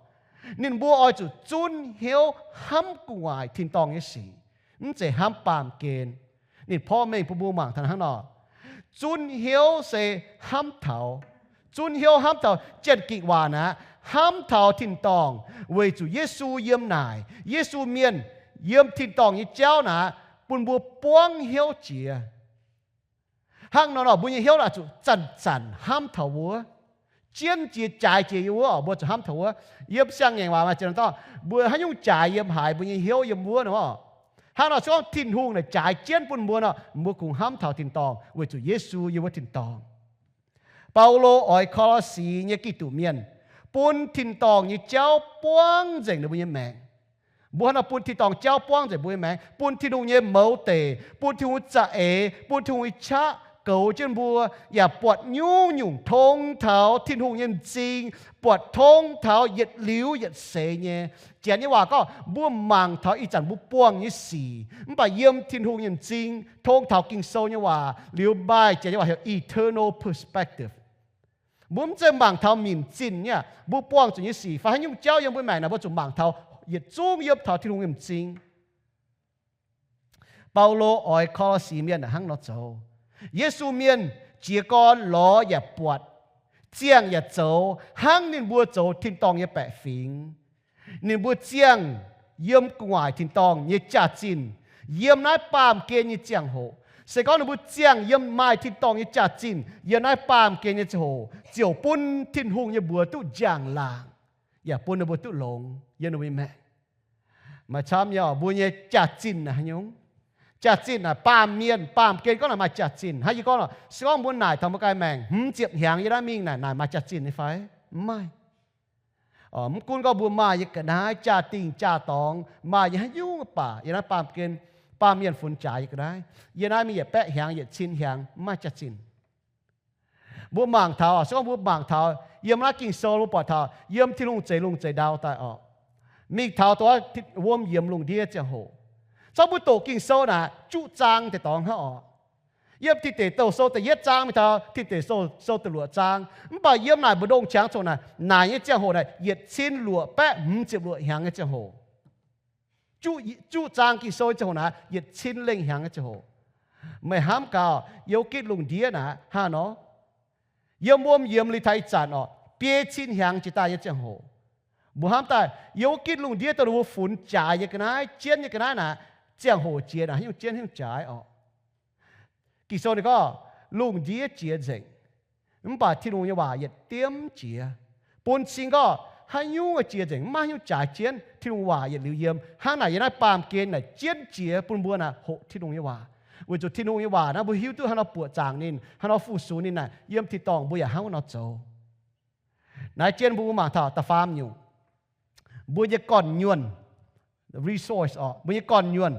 Ninh mbuo oix zuqc zunv hnyouv hnamv gu'nguaaic tin-dorngh nyei sic, mv zeiz hnamv baamh gen. Ninh porv mengh bun mbuo mangc taux hnangv nor. Zunv hnyouv se hnamv taux, zunv hnyouv hnamv taux janx-gikc waac naaic, hnamv taux tin-dorngh, weic zuqc Yesu yiem naaic, Yesu mienh yiem tin-dorngh nyei jauv naaic, bun mbuo buangv hnyouv jiex. Hnangv nor nor mbuo nyei hnyouv naaic zuqc zanc-zanc hnamv taux wuov. Jienv jiex jaaix jiex yiem wuov oc, mbuo zuqc hnamv taux wuov. Yiem siang-ngaengc waac maaih ziex norm dorngx, mbuo haaix nyungc jaaix yiem haaix, mbuo nyei hnyouv yiem wuov nor. Hnangv nor se gorngv Tin-Hungh naaic jaaix jienv bun mbuo nor, mbuo kungx hnamv taux tin-dorngh weic zuqc Yesu yiem wuov tin-dorngh. Baulo oix Ko^lo^si nyei Giduc mienh bun tin-dorngh nyei jauv buangv nzengc ninh mbuo nyei maengc. Mbuo hnangv nor bun tin-dorngh jauv buangv nzengc mbuo nyei maengc, bun Tin-Hungh nyei mouz deic, bun Tin-Hungh za'eix, bun Tin-Hungh nyei qaqv goux jienv mbuo, yaac buatc nyungc-nyungc tong taux Tin-Hungh nyei m'zing, buatc tong taux yietc liuz yietc seix nyei. Janx nyei waac gorngv mbuo mangc taux ih zanc mbuo buangh nyei sic, mv baac yiem Tin-Hungh nyei m'zing, tong taux Ging-Sou nyei waac liuz maaih janx nyei waac heuc eternal perspective. Mbuo mv zeiz mangc taux minc zinh nyei, mbuo buangh zuqc nyei sic fai haaix nyungc jauv yiem mbuo maengc naaic, mbuo zuqc mangc taux yietc zungv yiem taux Tin-Hungh nyei m'zing. Baulo oix Ko^lo^si mienh hnangv nor zoux. Yesu mienh jiez gorn lorz yaac buatc, ziangh yaac zoux hnangv ninh mbuo zoux tin-dorngh nyei baeqc fingx. Ninh mbuo ziangh yiem gu'nguaaic tin-dorngh nyei jaax-zinh, yiem naaiv baamh gen nyei ziangh hoc. Se gorngv ninh mbuo ziangh yiem maaih tin-dorngh nyei jaax-zinh yiem naaiv baamh gen nyei ziangh hoc, ziouc bun Tin-Hungh nyei mbuox duqv njang-laangc, yaac bun ninh mbuo duqv longx yiem ninh mbuo nyei maengc. Maaih camv nyei oc, mbuo nyei jaax-zinh naaic haaix nyungc? Jaax-zinh naaic baamh mienh, baamh gen gorngv naaic maaih jaax-zinh. Hnangv yie gorngv nor, se gorngv mbuo naaic taux mbuo ganh maengc hmz ziepc hnyangx yiem naaiv mingh naaic, naaic maaih jaax-zinh nyei fai? Mv maaih. Mv gunv gorngv mbuo maaih nyei ga'naaiv, jaa-dingh jaa-dorngx, maaih nyei haaix nyungc baac yiem naaiv baamh gen, baamh mienh funx jaax nyei ga'naaiv, yiem naaiv mingh yietc baeqv hnyangx, yietc cin hnyangx, mv maaih jaax-zinh. Mbuo mangc taux, se gorngv mbuo mangc taux yiem naaiv Ging-Sou, mbuo buatc taux yiem Tin-Hungh zeix lungh zeix ndau daaih oc, mingh taux dongh wuom yiemx lungh ndiev ziangh hoc, zorqv mbuo doqc Ging-Sou naaic juqv zaang deix dorngx hnangv oc. Yiem Tin Deic Douh Sou da'yietv zaang mingh taux Tin Deic Sou, Sou da'luoqc zaang. Mv baac yiem naaic mbu'ndongx qangx zoqc naaic, naaic nyei ziangh hoc naaic yietc cin luoqc baeqv hmz ziepc luoqc hnyangx nyei ziangh hoc. Juqv, juqv zaang Ging-Sou nyei ziangh hoc naaic yietc cin lengh hnyangx nyei ziangh hoc. Meih hnamv gaax, yiem gitv lungh ndiev naaic hnangv nor, yiem wuom yiemx liuz taux ih zanc oc, biei cin hnyangx jiex daaih nyei ziangh hoc. Mbuo hnamv daaih yiem wuov gitv lungh ndiev dongh ninh mbuo funx jaaix nyei ga'naaiv, jienv nyei ga'naaiv naaic, ziangh hoc jiex naaic haaix nyungc jienv haaix nyungc jaaix oc. Ging-Sou ninh gorngv lungh ndiev jiex nzengc, mv baac Tin-Hungh nyei waac yietc diemv jiex. Bun cing gorngv haaix nyungc jiex nzengc, mv maaih haaix nyungc jaaix jienv, Tin-Hungh waac yietc liuz yiem. Hnangv naaic yiem naaiv baamh gen naaic jienv jiex bun mbuo naaic hoqc Tin-Hungh nyei waac. Weic zuqc Tin-Hungh nyei waac naaiv mbuo hiuv duqv haaix nor buoqc zaangc ninh, haaix nor fu-sux ninh naaic, yiem tin-dorngh mbuo yaac hnangv wuov nor zoux. Naaiv jienv mbuo mangc taux da'faam nyungc, mbuo nyei gorn-nyuonh, resource oc, mbuo nyei gorn-nyuonh.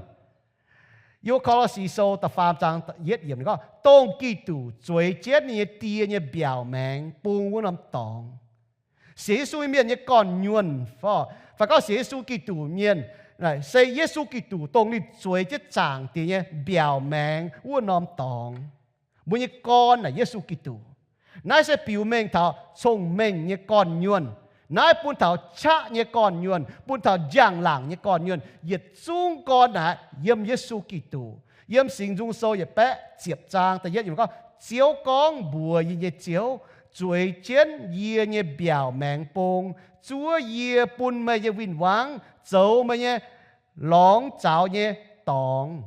Yiem Ko^lo^si Sou da'faam zaang yietv yiemc ninh gorngv, dongh Giduc zueiz jienv ninh nyei die nyei mbiaauc maengx bung wuov norm dorngx. Sienx Yesu mienh nyei gorn-nyuonh, fai gorngv sienx Yesu Giduc mienh, se Yesu Giduc dongh ninh zueiz jienv zaangc diex nyei mbiaauc maengx wuov norm dorngx. Mbuo nyei gorn naaic Yesu Giduc. Naaiv se biux mengh taux cong-mengh nyei gorn-nyuonh. Naaiv bun taux qaqv nyei gorn-nyuonh, bun taux njang-laangc nyei gorn-nyuonh. Yietc zungv gorn naaic yiem Yesu Giduc. Yiem Singx Nzung Sou yietc baeqv ziepc zaang da'yietv yiemc gorngv, Ziouv gorngv mbuox yie nyei Ziouv, zueiz jienv yie nyei mbiaauc maengx bung, zuov yie bun meih nyei win-wangv zoux meih nyei lorngx zaux nyei dorngx.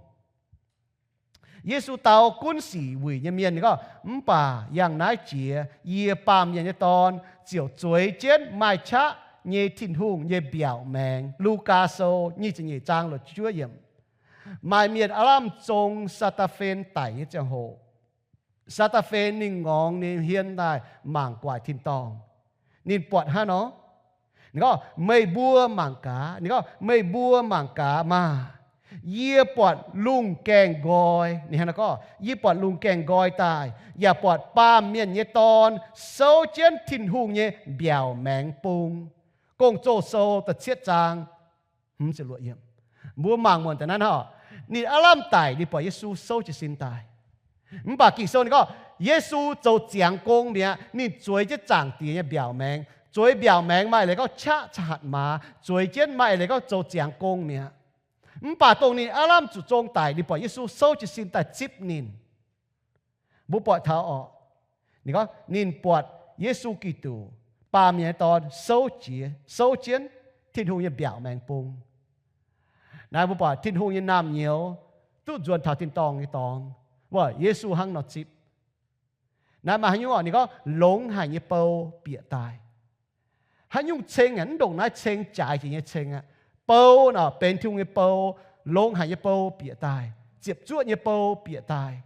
Yesu dau gunv sic wuic nyei mienh, ninh gorngv, mv baac yangh naaiv jiex yie, Baamh Mienh nyei Dorn, ziouc zueiz jienv maaih qaqv nyei Tin-Hungh nyei mbiaauc maengx. Lugaa Sou nyic ziepc nyeic zaang luoqc juov yiemc. Maaih mienh aav lamh zong Saa^taa^fen daic nyei ziangh hoc, Saa^taa^fen ninh ngorngx ninh hmien daaih mangc gu'nguaaic tin-dorngh. Ninh buatc hnangv nor, ninh gorngv, meih mbuo mangc gaax. Ninh gorngv, meih mbuo mangc gaax maah! Yie buatc lungh gaengh nqoi, ninh hnangv nor gorngv, yie buatc lungh gaengh nqoi daaih, yaac buatc Baamh Mienh nyei Dorn souv jienv Tin-Hungh nyei mbiaauc maengx bung. Gong-Zoh Sou da'cietv zaang hmz ziepc luoqc yiemc. Mbuo mangc muonc daaih naaiv hnangv, ninh aav lamh daic, ninh buatc Yesu souv jiez sin daaih. Mv baac Ging-Sou ninh gorngv, Yesu zoux ziangx gong mi'aqv. Ninh zueiz jienv zaangc diex nyei mbiaauc maengx. Zueiz mbiaauc maengx maaih eix leiz gorngv qaqv caux hatc maaz. Zueiz jienv maaih eix leiz gorngv zoux ziangx gong mi'aqv. Mv baac dongh ninh aav lamh zuqc zong daic, ninh buatc Yesu souv jiez sin daaih zipv ninh. Mbuo buatc taux orqc, ninh gorngv ninh buatc Yesu Giduc, Baamh Mienh nyei Dorn, souv jiez, souv jienv Tin-Hungh nyei mbiaauc maengx bung. Naaiv mbuo buatc Tin-Hungh nyei naamh nyouz duqv nzuonx taux tin-dorngh nyei dorngx, mbuo Yesu hnangv nor zipv. Naaiv maaih haaix nyungc oc? Ninh gorngv longx haic nyei bou bieqc daaih. Haaix nyungc ceng aqv? Mv ndongc naaiv ceng jaaix jiex nyei ceng aqv. Bou nor benx Tin-Hungh nyei bou, longx haic nyei bou bieqc daaih, ziepc zuoqv nyei bou bieqc daaih.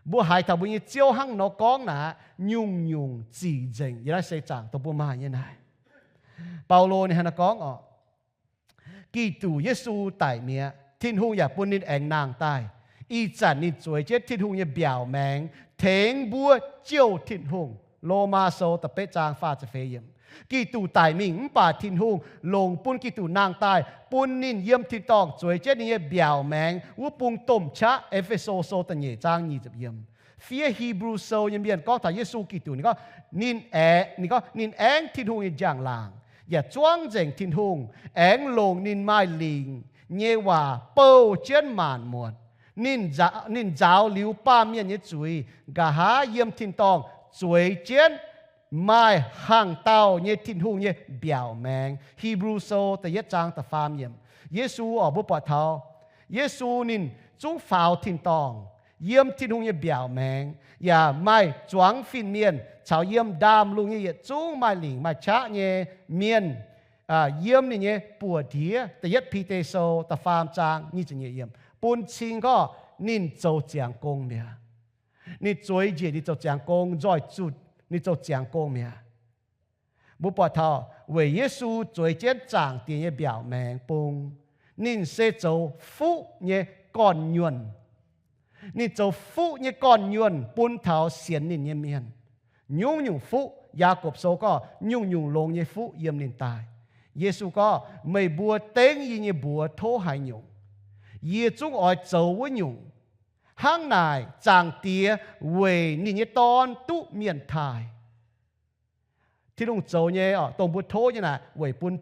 Mbuo haiz taux mbuo nyei Ziouv hnangv nor gorngv naaic, nyungc-nyungc zic nzengc yiem naaiv seix zaangc dongh mbuo maaih nyei naaic. Baulo ninh hnangv naaiv gorngv oc, Giduc Yesu daic mi'aqv, Tin-Hungh yaac bun ninh aengx nangh daaih. Ih zanc ninh zueiz jienv Tin-Hungh nyei mbiaauc maengx tengx mbuo jouh Tin-Hungh. Lomaa Sou da'betv zaang faah ziepc feix yiemc. Giduc daic mingh mv baac Tin-Hungh longc bun Giduc nangh daaih, bun ninh yiem tin-dorngh zueiz jienv ninh nyei mbiaauc maengx wuov bung domh qaqv. E^fe^so Sou da'nyeic zaang nyic ziepc yiemc. Fiev Hipv^lu Sou nyei mienh gorngv taux Yesu Giduc, ninh gorngv, ninh aengx, ninh gorngv, ninh aengx Tin-Hungh nyei njang-laangc, yaac zuangv nzengc Tin-Hungh, aengx longc ninh maaih lingc nyei waac bouh jienv maanc muotc. Ninh nzaaux liuz baamh mienh nyei zuiz, nqa'haav yiem tin-dorngh zueiz jienv maaih hangc dauh nyei Tin-Hungh nyei mbiaauc maengx. Hipv^lu Sou da'yietv zaang da'faam yiemc. Yesu oc, mbuo buatc taux Yesu ninh zungv faaux tin-dorngh, yiem Tin-Hungh nyei mbiaauc maengx, yaac maaih zuangx fin-mienh caux yiem ndaamv-lungh nyei yietc zungv maaih lingc maaih qaqv nyei mienh yiem ninh nyei buoz-ndiev. Da'yietv Bide Sou da'faam zaang nyic ziepc nyeic yiemc bun cing gorngv ninh zoux ziangx gong mi'aqv. Ninh zueiz njiec, ninh zoux ziangx gong, nzoih zutc, ninh zoux ziangx gong mi'aqv. Mbuo buatc taux weic Yesu zueiz jienv Zaangc Diex nyei mbiaauc maengx bung, ninh se zoux fuqv nyei gorn-nyuonh. Ninh zoux fuqv nyei gorn-nyuonh bun taux sienx ninh nyei mienh. Nyungc-nyungc fuqv, Yaagorpc Sou gorngv nyungc-nyungc longx nyei fuqv yiem ninh daaih. Yesu gorngv, meih mbuo dengv yie nyei mbuox tov haaix nyungc, yie zungv oix zoux wuov nyungc. Hnangv naaic, Zaangc Diex weic ninh nyei Dorn duqv mienh taaih. Tin-Hungh zoux nyei oc, dongh mbuo tov nyei naaic weic bun,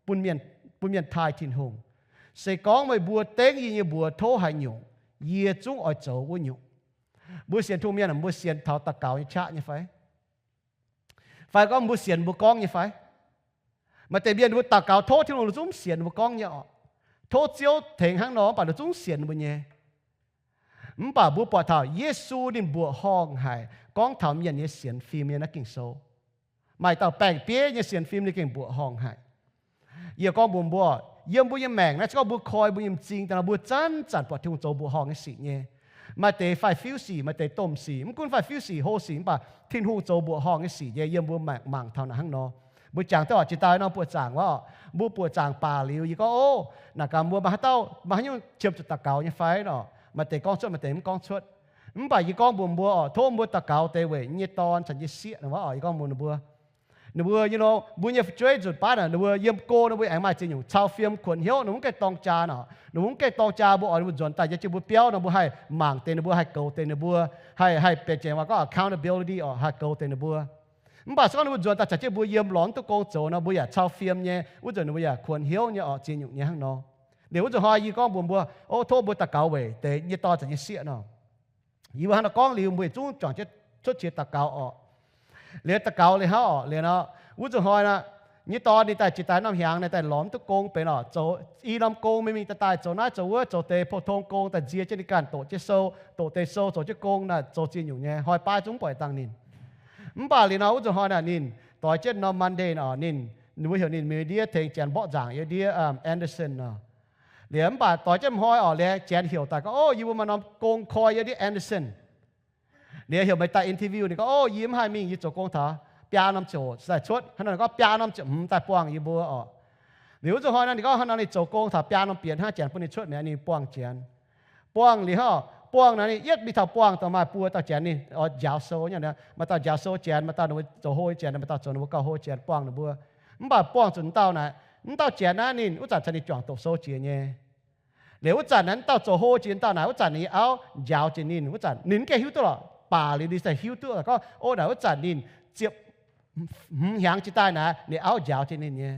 bun mienh taaih Tin-Hungh. Se gorngv meih mbuo dengv yie nyei mbuox tov haaix nyungc, yie zungv oix zoux wuov nyungc. Mbuo sienx Tin-Hungh mienh, mbuo sienx taux daux gaux nyei qaqv nyei fai? Fai gorngv mbuo sienx mbuo gorngv nyei fai? Maaih deix mienh mbuo daux gaux tov Tin-Hungh, ninh zungv mv sienx mbuo gorngv nyei oc. Tov Ziouv tengx hnangv nor, mv baac ninh zungv sienx mbuo nyei. Mv baac mbuo buatc taux Yesu ninh mbuoqc horngh haic gorngv taux mienh nyei sienx fim nyei naaiv Ging-Sou. Maaih dauh baeng-bieiv nyei sienx fim ninh gengh mbuoqc horngh haic. Yie gorngv mbuox mbuo, yiem mbuo nyei maengc naaiv, se gorngv mbuo koi mbuo nyei m'zing daaih nor, mbuo zanc-zanc buatc Tin-Hungh zoux mbuoqc horngh nyei sic nyei. Maaih deix faix-fiuv sic, maaih deix domh sic, mv gunv faix-fiuv sic, hlo sic, mv baac Tin-Hungh zoux mbuoqc horngh nyei sic nyei yiem mbuo mangc, mangc taux naaic hnangv nor. Mbuo jangx duqv oc, jiex daaih nor buoqc zaangc wuov oc, mbuo buoqc zaangc baac liuz yie gorngv, ov, naaic gaax mbuo maaih haaix dauh maaih haaix nyungc qiemx zuqc daux gaux nyei fai nor? Maaih deix gorngv cuotv, maaih deix mv gorngv cuotv. Mv baac yie gorngv mbuox mbuo oc, tov mbuo daux gaux deix weic yie nyei dorn caux yie nyei sieqv nor wuov oc. Yie gorngv mbuox ninh mbuo, ninh mbuo, you know, mbuo nyei fu'jueiv nzunc baav naaic ninh mbuo yiem go nor mbuo aengx maaih ziex nyungc cau fiem kuonx hnyouv, ninh mbuo mv gaengh dorng jaa nor. Ninh mbuo mv gaengh dorng jaa, mbuo oix ninh mbuo nzuonx daaih jienv mbuo biauv nor, mbuo haih mangc deix ninh mbuo, haih goux deix ninh mbuo, haih, haih benx jiex waac gorngv accountability oc, haih goux deix ninh mbuo. Mv baac se gorngv ninh mbuo nzuonx daaih caux jienv mbuo yiem lorz mv duqv gong zoux nor, mbuo yaac cau fiem nyei, wuov nzunc ninh mbuo yaac kuonx hnyouv nyei oc, ziex nyungc nyei hnangv nor. Liuz wuov nzunc hnoi yie gorngv mbuox mbuo, ov, tov mbuo daux gaux weic deix nyei dorn caux nyei sieqv nor. Yie mbuo hnangv nor gorngv liuz, mbuo yietc zungv juangc jienv cuotv qiex daux gaux oc. Liuz daux gaux liuz hnangv oc, liuz nor, wuov nzunc hnoi nor, nyei dorn ninh daaih jiex daaih norm hnyangx, ninh daaih lorz mv duqv gong benx oc, zoux i norm gong mingh mingh daaih daaih, zoux naaiv zoux wuov, zoux deix pou-tong gong daaih nzie jienv ninh ganh doqc jienv sou, doqc deix sou, zoux jienv gong naaic, zoux ziex nyungc nyei, hnoi baav zungv mv buatc dangh ninh. Mv baac liuz nor, wuov nzunc hnoi naaic ninh doix jienv norm Monday oc, ninh, ninh mbuo heuc ninh mingh ndiev tengx janx mborqv nzaangc yiem ndiev Anderson nor. Liuz mv baac doix jienv hnoi oc, liuz janx heuc daaih gorngv, ov, yie mbuo maaih norm gong koi yiem ndiev Anderson. Liuz heuc meih daaih interview. Ninh gorngv, ov, yie mv haih mingh, yie zoux gong taux biaa norm ziangh hoc daaih cuotv. Hnangv nor ninh gorngv biaa norm ziangh hoc daaih buangh yie mbuo oc. Liuz wuov nzunc hnoi naaic ninh gorngv hnangv nor ninh zoux gong taux biaa norm bieqc hnangv, janx bun ninh cuotv mi'aqv, ninh buangh janx. Buangh liuz hnangv, buangh naaic ninh yietv mingh taux buangh dongh maaih buo dauh janx ninh oix njaaux sou nyei. Maaih dauh njaaux sou janx, maaih dauh ninh mbuo zoux hlo nyei janx, maaih dauh zoux ninh mbuo gauh hlo janx, buangh ninh mbuo. Mv baac buangh zuqc dauh naaic, mv dauh janx naaiv ninh wuov zanc caux ninh juangc doqc sou jiex nyei. Liuz wuov zanc naaiv dauh zoux hlo jiex dauh naaic, wuov zanc ninh nyei auv njaaux jiex ninh, wuov zanc ninh mv gaengh hiuv duqv lorqc. Baac liuz ninh daaih hiuv duqv gorngv, ov, naaic wuov zanc ninh ziepc hmz hnyangx jiex daaih naaic, ninh auv njaaux jiex ninh nyei.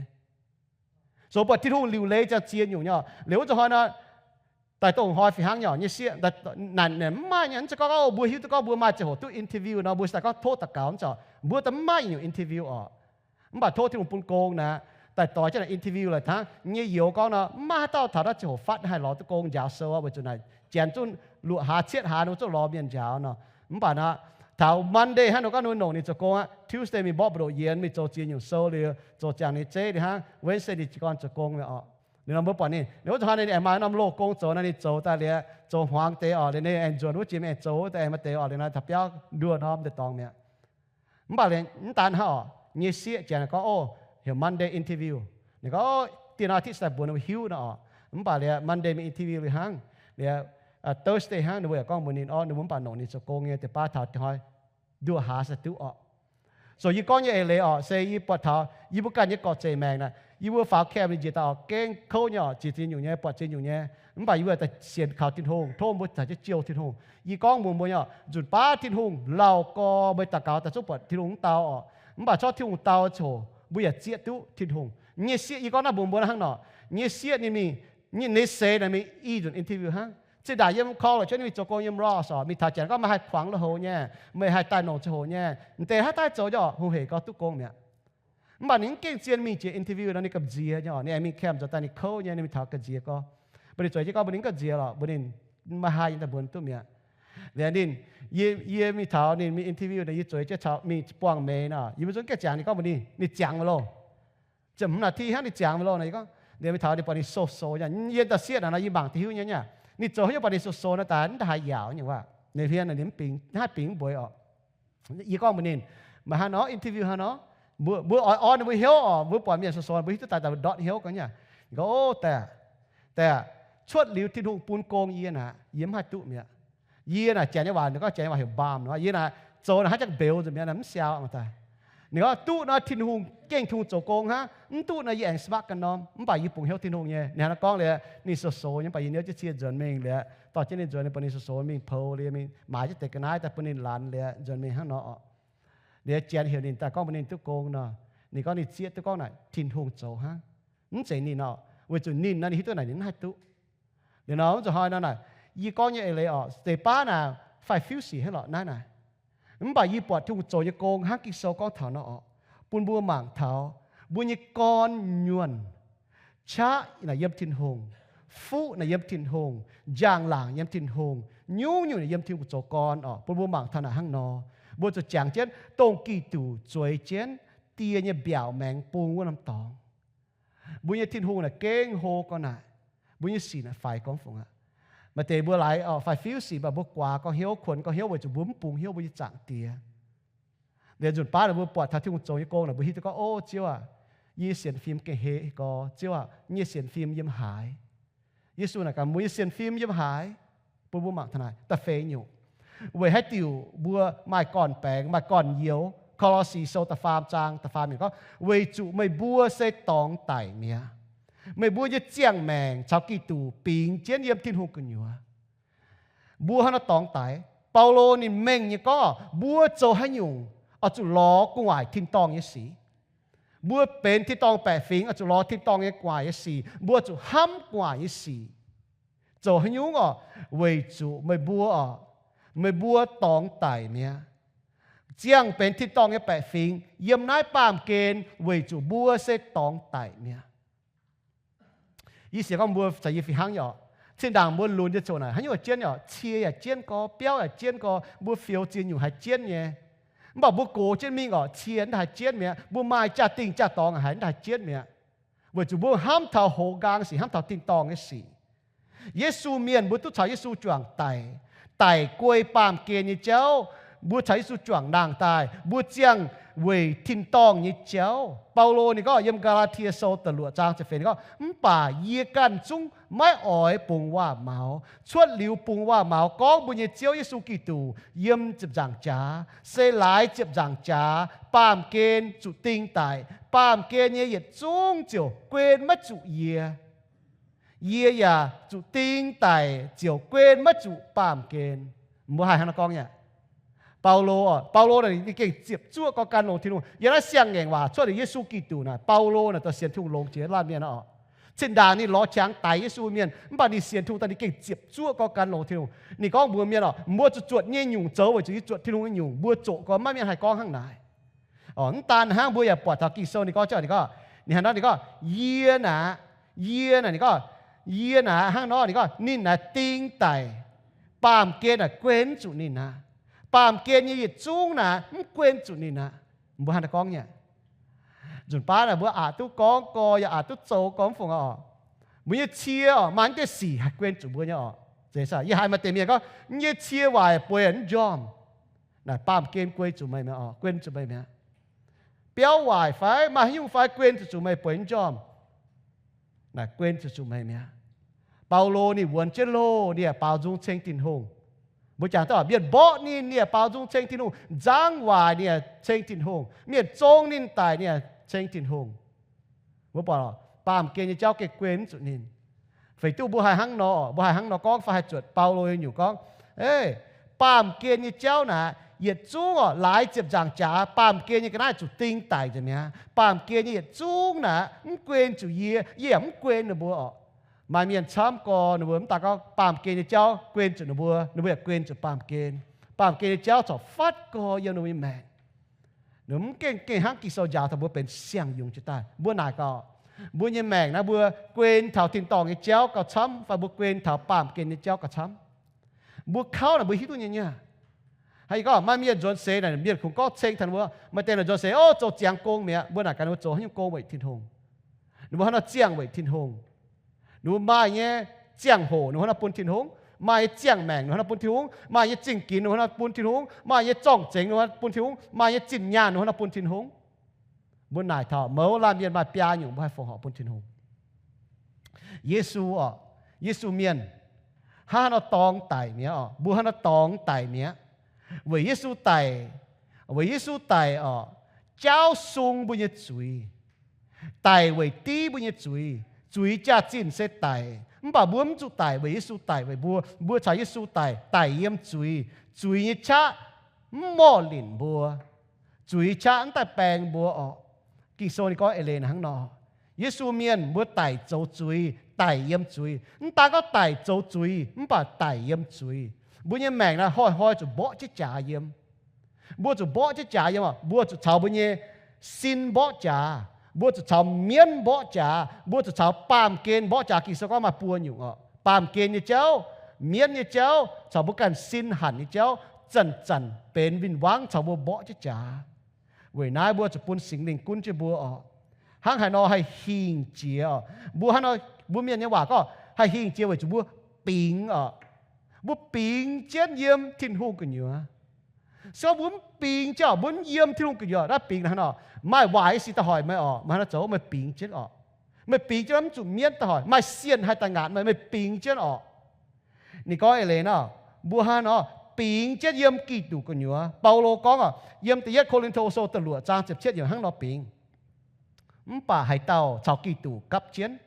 Zoux buatc Tin-Hungh liuc leiz ziangh ziex nyungc nyei oc. Liuz wuov nzunc hnoi nor, daaih dongh hnoi fih hnangv nyei oc, nyei sieqv, naaic mv maaih nyei, mv zeiz gorngv, ov, mbuo hiuv duqv gorngv mbuo maaih ziangh hoc duqv interview nor, mbuo daaih gorngv tov daux gaux, mv baac mbuo daaih mv maaih nyungc interview oc. Mv baac tov Tin-Hungh bun gong naaic, daaih doix jienv naaic interview laaix hnangv nyei youz gorngv nor, mv maaih haaix dauh taux naaiv ziangh hoc fatv haih lorz duqv gong njaaux sou aqv, weic zuqc naaic janx zungv luoqc hlaax cietv hlaax ninh zungv lorz mienh njaaux nor. Mv baac naaic, Taux Monday hnangv nor gorngv ninh mbuo nongc ninh zoux gong aqv, Tuesday mingh mborqv mbu'ndongx yienx, mingh zoux ziex nyungc sou liuz, zoux ziangh ninh zeiv liuz hnangv, Wednesday ninh jiez gorn zoux gong mi'aqv oc. Liuz nor mbuo buatc ninh, ninh wuov zuqc hnoi ninh aengx maaih norm loz-gong zoux nor, ninh zoux daaih liuz, zoux hmuangx deix oc, liuz ninh aengx nzuonx wuov jiex mingh aengx zoux wuov deix aengx maaih deix oc, liuz nor taux biauv nduoh norm deix dorngx mi'aqv. Mv baac liuz mv daan hnangv oc, nyei sieqv janx gorngv, o, heuc Monday interview. Ninh gorngv, o, dieh nor อาทิตย์ daaih mbuox ninh mbuo hiuv nor oc. Mv baac liuz Monday mingh interview liuz hnangv, liuz Thursday hnangv ninh mbuo yaac gorngv mbuox ninh, o, ninh mbuo mv baac nongc ninh zoux gong nyei deix baav taux hnoi nduoh hlaax se duqv oc. So yie gorngv nyei eix leiz oc, se yie buatc taux yie mbuo ganh nyei gorqv-zeic maengc naaic, yie mbuo faaux camp ninh njiec daaih oc, gengh kouv nyei oc, ziex ziex nyungc nyei, buatc ziex nyungc nyei. Mv baac yie mbuo daaih sienx kaux Tin-Hungh, tov mbuo caux jienv jouh Tin-Hungh. Yie gorngv mbuox mbuo nyei oc, nzunc baav Tin-Hungh lauh gorx meih daux gaux daaih zungv buatc Tin-Hungh mv dau oc. Mv baac corc Tin-Hungh dau ziangh hoc mbuo yaac zieqv duqv Tin-Hungh nyei sieqv. Yie gorngv naaiv mbuox mbuo hnangv nor, nyei sieqv ninh mingh, ninh seix naaic mingh i nzunc interview hnangv. Zinh ndaangc yiem college ninh mingh zoux gong yiem Ross oc, mingh taux janx gorngv meih haih kuangx lui-houx nyei, meih haih daaih nongc ziangh hoc nyei, m'deix haaix daaih zoux nyei oc, hungh hec gorx duqv gong mi'aqv. Mv baac ninh mv gengh zien mingh jiex interview nor ninh gamh nziex nyei oc. Ninh aengx mingh camp zoux daaih ninh kouv nyei, ninh mingh taux gamh nziex gorx. Mbuo ninh zueiz jienv gorngv mbuo ninh mv gamh nziex lorqc, mbuo ninh maiv haih nyei daaih mbuo duqv mi'aqv. Liuz ninh, yie, yie mingh taux ninh mingh interview nor, yie zueiz jienv caux mingh buangh meix nor, yie mbuo zungv gaengh ziangx ninh gorngv mbuox ninh, ninh ziangx maiv loh. Ziepc hmz นาที hnangv ninh ziangx maiv loh nor, yie gorngv, liuz mingh taux ninh buatc ninh so-so nyei, yie daaih sieqv naaic nor yie mangc deix hiuv nyei nyei. Ninh zoux haaix nyungc buatc ninh so-so nor daaih mv daaih haih yaauc nyei waac. Ninh hmien naaic ninh mv bingx, mv haih bingx mv bueix oc. Yie gorngv mbuox ninh, maaih hnangv nor interview hnangv nor, mbuo, mbuo oix orn ninh mbuo hnyouv oc, mbuo buatc mienh so-so mbuo hiuv duqv daaih daaih ndortv hnyouv gorngv nyei. Ninh gorngv, o, daaih, daaih, cuotv liuz Tin-Hungh bun gong yie naaic, yie mv haih duqv mi'aqv. Yie naaic janx nyei waac, ninh gorngv janx nyei waac heuc bam nor, yie naaic zoux naaic haaix jangx mbeux nzunc mi'aqv, mv siau aqv daaih. Ninh gorngv duqv nor Tin-Hungh, gengh Tin-Hungh zoux gong hnangv, mv duqv nor yie aengx smart ganh norm, mv baac yie bungx hnyouv Tin-Hungh nyei. Ninh hnangv nor gorngv liuz, ninh so-so nyei, mv baac yie niouv jienv cie nzuonx mingh liuz, dorh jienv ninh nzuonx, ninh mbuox ninh so-so mingh poux liuz, mingh maaiz jienv deix ga'naaiv daaih bun ninh laanh liuz nzuonx mingh hnangv nor oc. Liuz janx heuc ninh daaih gorngv mbuox ninh duqv gong nor, ninh gorngv ninh zieqv duqv gorngv naaic Tin-Hungh zoux hnangv, mv zeiz ninh oc, weic zuqc ninh nor ninh hiuv duqv naaic ninh mv haih duqv. Liuz nor wuov zuqc hnoi nor naaic, yie gorngv nyei eix leiz oc, deix baav naaic faix-fiuv sic hnangv lorqc naaiv naaic. Mv baac yie buatc Tin-Hungh zoux nyei gong hnangv Ging-Sou gorngv taux nor oc, bun mbuo mangc taux mbuo nyei gorn nyuonh qaqv naaic yiem Tin-Hungh, fuqv naaic yiem Tin-Hungh, njang-laangc yiem Tin-Hungh, nyungc-nyungc naaic yiem Tin-Hungh zoux gorn oc. Bun mbuo mangc taux naaic hnangv nor, mbuo zuqc jangx jienv dongh Giduc zueiz jienv die nyei mbiaauc maengx bung wuov norm dorngx. Mbuo nyei Tin-Hungh naaic gengh hlo gorngv naaic, mbuo nyei sic naaic faix gorngv fungc aqv. Maaih deix mbuo laaix oc faix-fiuv sic, mv baac mbuo guaax gorngv hnyouv, kuonx gorngv hnyouv weic zuqc mbuo mv bungx hnyouv mbuo nyei Zaangc Diex. Liuz nzunc baav naaic mbuo buatc taux Tin-Hungh zoux nyei gong naaic, mbuo hiuv duqv gorngv, o, Ziouv aac, yie sienx fim gengh heh gorx. Ziouv aac, yie nyei sienx fim yiem haaix? Yesu naaic gaax, mbuo nyei sienx fim yiem haaix? Bun mbuo mangc taux naaic da'feix nyungc. Weic haaix diuc mbuo maaih gorn-baengx, maaih gorn-youz? Ko^lo^si Sou da'faam zaang da'faam yiemc gorngv, weic zuqc meih mbuo se dorngx daic mi'aqv. Meih mbuo nyei ziangh maengc caux Giduc bingx jienv yiem Tin-Hungh gu'nyuoz. Mbuo hnangv nor dorngx daic. Baulo ninh mengh nyei gorngv, mbuo zoux haaix nyungc oix zuqc lorz gu'nguaaic tin-dorngh nyei sic. Mbuo benx tin-dorngh baeqc fingx oix zuqc lorz tin-dorngh nyei gu'nguaaic nyei sic. Mbuo zuqc hnamv gu'nguaaic nyei sic. Zoux haaix nyungc oc? Weic zuqc meih mbuo oc, meih mbuo dorngx daic mi'aqv. Ziangh benx tin-dorngh nyei baeqc fingx yiem naaiv baamh gen weic zuqc mbuo se dorngx daic mi'aqv. Yie sienx gorngv mbuo caux yie fih hnangv nyei oc. Zinh ndaangc mbuo lunx nyei ziouc naaic, haaix nyungc jienv nyei oc? Cie yaac jienv gorx, biauv yaac jienv gorx, mbuo fioux ziex nyungc haiz jienv nyei. Mv baac mbuo gox jienv mingh oc, cie mv daaih haiz jienv mi'aqv. Mbuo maaih jaa-dingh jaa-dorngx haiz mv daaih haiz jienv mi'aqv. Weic zuqc mbuo hnamv taux hoz nqaang sic, hnamv taux tin-dorngh nyei sic. Yesu mienh mbuo duqv caux Yesu juangc daic, daic guei baamh gen nyei jauv. Mbuo caux Yesu juangc nangh daaih, mbuo ziangh weic tin-dorngh nyei jauv. Baulo ninh gorngv yiem Gaa^laa^tie Sou da'luoqc zaang ziepc feix ninh gorngv, mv baac yie ganh zungv maiv oix bungx waac-maux. Cuotv liuz bungx waac-maux gorngv mbuo nyei Ziouv Yesu Giduc yiem ziepc nzaangc jaax, se laaix ziepc nzaangc jaax baamh gen zuqc ding daic. Baamh gen nyei yietc zungv ziouc guen maiv zuqc yie. Yie yaac zuqc ding daic ziouc guen maiv zuqc baamh gen. Mbuo haih hnangv nor gorngv nyei. Baulo, Baulo naaic ninh gengh ziepc zuoqv gorngv gan longx Tin-Hungh. Yiem naaiv siang-ngaengc waac cuotv liuz Yesu Giduc naaic, Baulo naaic dorh sienx Tin-Hungh longx jiex laanh mienh oc. Cin-ndaangc ninh lorz qangx daix Yesu mienh, mv baac ninh sienx Tin-Hungh daaih ninh gengh ziepc zuoqv gorngv gan longx Tin-Hungh. Ninh gorngv mbuox mienh oc, mbuo zuqc zuotc nyei nyungc zoux weic zuqc yie zuotc Tin-Hungh nyei nyungc, mbuo zoqc gorx maiv mienh haih gorngv hnangv naaic. Oc, mv daan hnangv, mbuo yaac buatc taux Ging-Sou ninh gorngv, ninh gorngv, ninh hnangv nor ninh gorngv, yie naaic, yie naaic, ninh gorngv, yie naaic hnangv nor ninh gorngv, ninh naaic ding daic, baamh gen naaic guen zuqc ninh aqv. Baamh gen nyei yietc zungv naaic mv guen zuqc ninh aqv. Mbuo hnangv naaiv gorngv nyei. Nzunc baav naaic mbuo aqc duqv gorngv gorx, yaac aqc duqv zoux gorngv fungc oc. Mbuo nyei cie oc, maaih deix sic haih guen zuqc mbuo nyei oc. Yie haiz maaih deix mienh gorngv, nyei cie waaic bueix mv njormh. Naaic baamh gen guen zuqc meih mi'aqv oc, guen zuqc meih mi'aqv. Biauv waaic fai maaih haaix nyungc fai guen zuqc zuqc meih bueix mv njormh. Naaic guen zuqc zuqc meih mi'aqv. Baulo ninh wuonx jienv loh, ninh yaac baaux nzung ceng Tin-Hungh. Mbuo jangx duqv mienh mborqv ninh, ninh yaac baaux nzung ceng Tin-Hungh. Nzangv waaic ninh yaac ceng Tin-Hungh. Mienh zong ninh daic, ninh yaac ceng Tin-Hungh. Mbuo buatc baamh gen nyei jauv gengh guen zuqc ninh. Feix duqv mbuo haih hnangv nor, mbuo haih hnangv nor gorngv fai haih zuotc Baulo nyei nyungc gorngv, baamh gen nyei jauv naaic yietc zungv oc, laaix ziepc nzaangc jaax baamh gen nyei ga'naaiv zuqc ding daic nzengc mi'aqv. Baamh gen nyei yietc zungv naaic mv guen zuqc yie, yie yaac mv guen ninh mbuo oc. Maaih mienh camv gorx ninh mbuo mv daaih gorngv baamh gen nyei jauv guen zuqc ninh mbuo, ninh mbuo yaac guen zuqc baamh gen. Baamh gen nyei jauv corc fatv gorx yiem ninh mbuo nyei maengc. Ninh mv gengh, gengh hnangv Ging-Sou njaaux taux mbuo benx siang-yungz jiex daaih. Mbuo naaic gaax, mbuo nyei maengc naaiv mbuo guen taux tin-dorngh nyei jauv gauh camv fai mbuo guen taux baamh gen nyei jauv gauh camv? Mbuo kauv naaic mbuo hiuv duqv nyei nyei. Hnangv yie gorngv maaih mienh nzuonx seix naaic, mienh kungx gorngv ceng taux ninh mbuo, maaih deix naaic nzuonx seix, o, zoux ziangx gong mi'aqv. Mbuo naaic gaax ninh mbuo zoux haaix nyungc gong weic Tin-Hungh? Ninh mbuo hnangv nor ziangh weic Tin-Hungh. Ninh mbuo maaih nyei ziangh hoc ninh mbuo hnangv nor bun Tin-Hungh, maaih nyei ziangh maengc ninh mbuo hnangv nor bun Tin-Hungh, maaih nyei zingh ginx ninh mbuo hnangv nor bun Tin-Hungh, maaih nyei zorng-zengx ninh mbuo hnangv nor bun Tin-Hungh, maaih nyei zinh nyaanh ninh mbuo hnangv nor bun Tin-Hungh. Mbuo naaic taux mouz laanh mienh maaih biaa nyungc mbuo haih fongc horc bun Tin-Hungh. Yesu oc, Yesu mienh hnangv haaix nor dorngx daic mi'aqv oc, mbuo hnangv haaix nor dorngx daic mi'aqv. Weic Yesu daic, weic Yesu daic oc, jaauv sung mbuo nyei zuiz. Daic weic div mbuo nyei zuiz. Zuiz jaax-zinh se daic, mv baac mbuo mv zuqc daic weic Yesu daic weic mbuo. Mbuo caux Yesu daic, daic yiem zuiz. Zuiz nyei qaqv mv morh linc mbuo. Zuiz qaqv mv daaih baeng mbuo orqc. Ging-Sou ninh gorngv eix leiz hnangv nor. Yesu mienh mbuo daic zoux zuiz, daic yiem zuiz. Mv daan gorngv daic zoux zuiz, mv baac daic yiem zuiz. Mbuo nyei maengc naaiv hnoi-hnoi zuqc mborqv jienv jaax yiem. Mbuo zuqc mborqv jienv jaax yiem oc. Mbuo zuqc caux mbuo nyei sin mborqv jaax. Mbuo zuqc caux mienv mborqv jaax. Mbuo zuqc caux baamh gen mborqv jaax. Ging-Sou gorngv maaih buo nyungc oc. Baamh gen nyei jauv, mienv nyei jauv, caux mbuo ganh sin hanc nyei jauv, zanc-zanc benx win-wangv caux mbuo mborqv jienv jaax. Weic naaiv mbuo zuqc bun Singx Lingh gunv jienv mbuo oc. Hnangv haaix nor haih hingh jiex oc? Mbuo hnangv nor, mbuo mienh nyei waac gorngv haih hingh jiex weic zuqc mbuo bingx oc. Mbuo bingx jienv yiem Tin-Hungh gu'nyuoz. Se gorngv mbuo mv bingx jienv oc, mbuo mv yiem Tin-Hungh gu'nyuoz, naaiv bingx hnangv nor, maaih waaic nyei sic daaih hoic meih oc, meih hnangv nor zoux meih bingx jienv oc. Meih bingx jienv mv zuqc mienv daaih hoic, maaih sienh haih daaih ngaatc meih, meih bingx jienv oc. Ninh gorngv eix leiz nor, mbuo hnangv nor bingx jienv yiem Giduc gu'nyuoz. Baulo gorngv oc, yiem da'yietv Ko^lin^to Sou da'luoqc zaang ziepc cietv yiemc hnangv nor bingx. Mv baac haaix dauh caux Giduc gapv jienv,